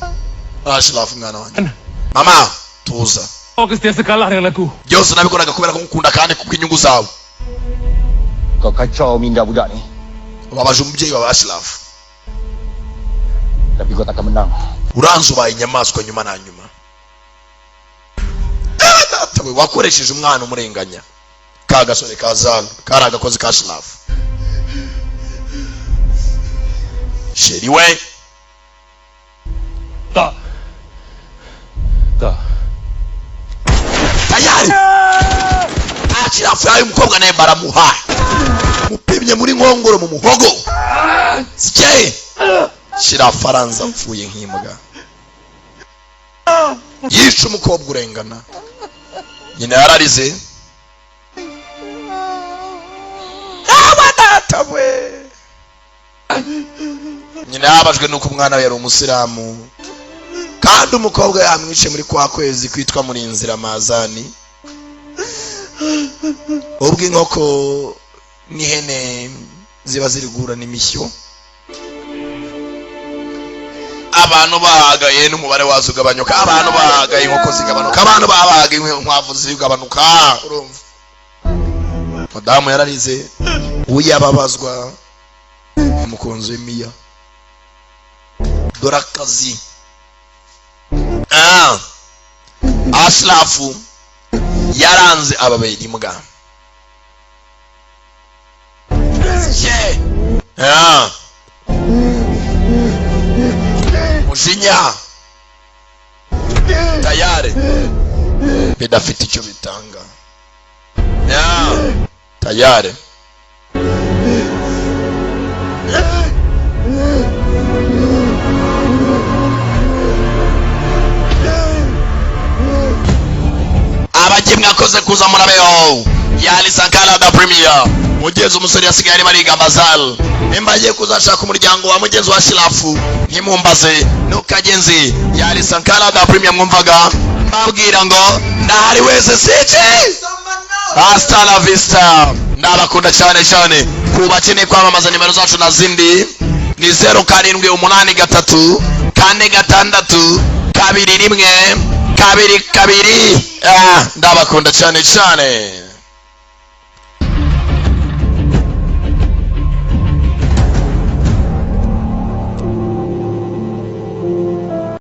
Ashraf, mwana wanjye. Mama, tuza. Kau sentiasa kalah dengan aku. Byose nabikoraga kubera ko ngukunda kandi kubw'inyungu zawe. Kau kacau minda budak ni. Ubabaje umubyeyi wawe Ashraf. Tapi kau takkan menang. Uranze ubaye inyamaswa nyuma na nyuma. we, wakoresheje umwana umurenganya. Ka gasore kazana kari agakozi ka Shirafu, chéri we. Tak. Tak. Tayari Ashirafu yayo umukobwa nawe baramuha, mupimye muri nkongoro mu muhogo. Sike Shirafu aranza apfuye nk'imbwa, yishe umukobwa urengana. Nyina yararize, awa data we. Nyina yababajwe nuko umwana we yari umusilamu, kandi umukobwa yamwishe muri kwa kwezi kwitwa murinzira amazani, ubwo inkoko n'ihene ziba ziri guhura n'imishyo, abantu bahagaye n'umubare wazo ugabanyuka, abantu bahagaye inkoko zigabanuka, abantu bahagaye inkwavu zigabanuka. Urumva mudamu yararize, uyababazwa umukunzi w'imiya. Dore akazi. Ashirafu yaranze ababera imbwa. Mujinya tayari bidafite icyo bitanga. Tayari abagiye mwakoze kuza murabeho. Yali Sankara da Premier, mugenzi umusore yasigaye arimo ariga amazal, nimba agiye kuzashaka umuryango wa mugenzi wa Shirafu ntimumbaze nukagenzi. Yali Sankara da Premier mwumvaga mbabwira ngo ndahari wese siki, hasta la vista. Ndabakunda cyane cyane. Ku bakeneye kwamamaza, nimero zacu na zindi ni 0783 46 21 22. Ndabakunda cyane cyane.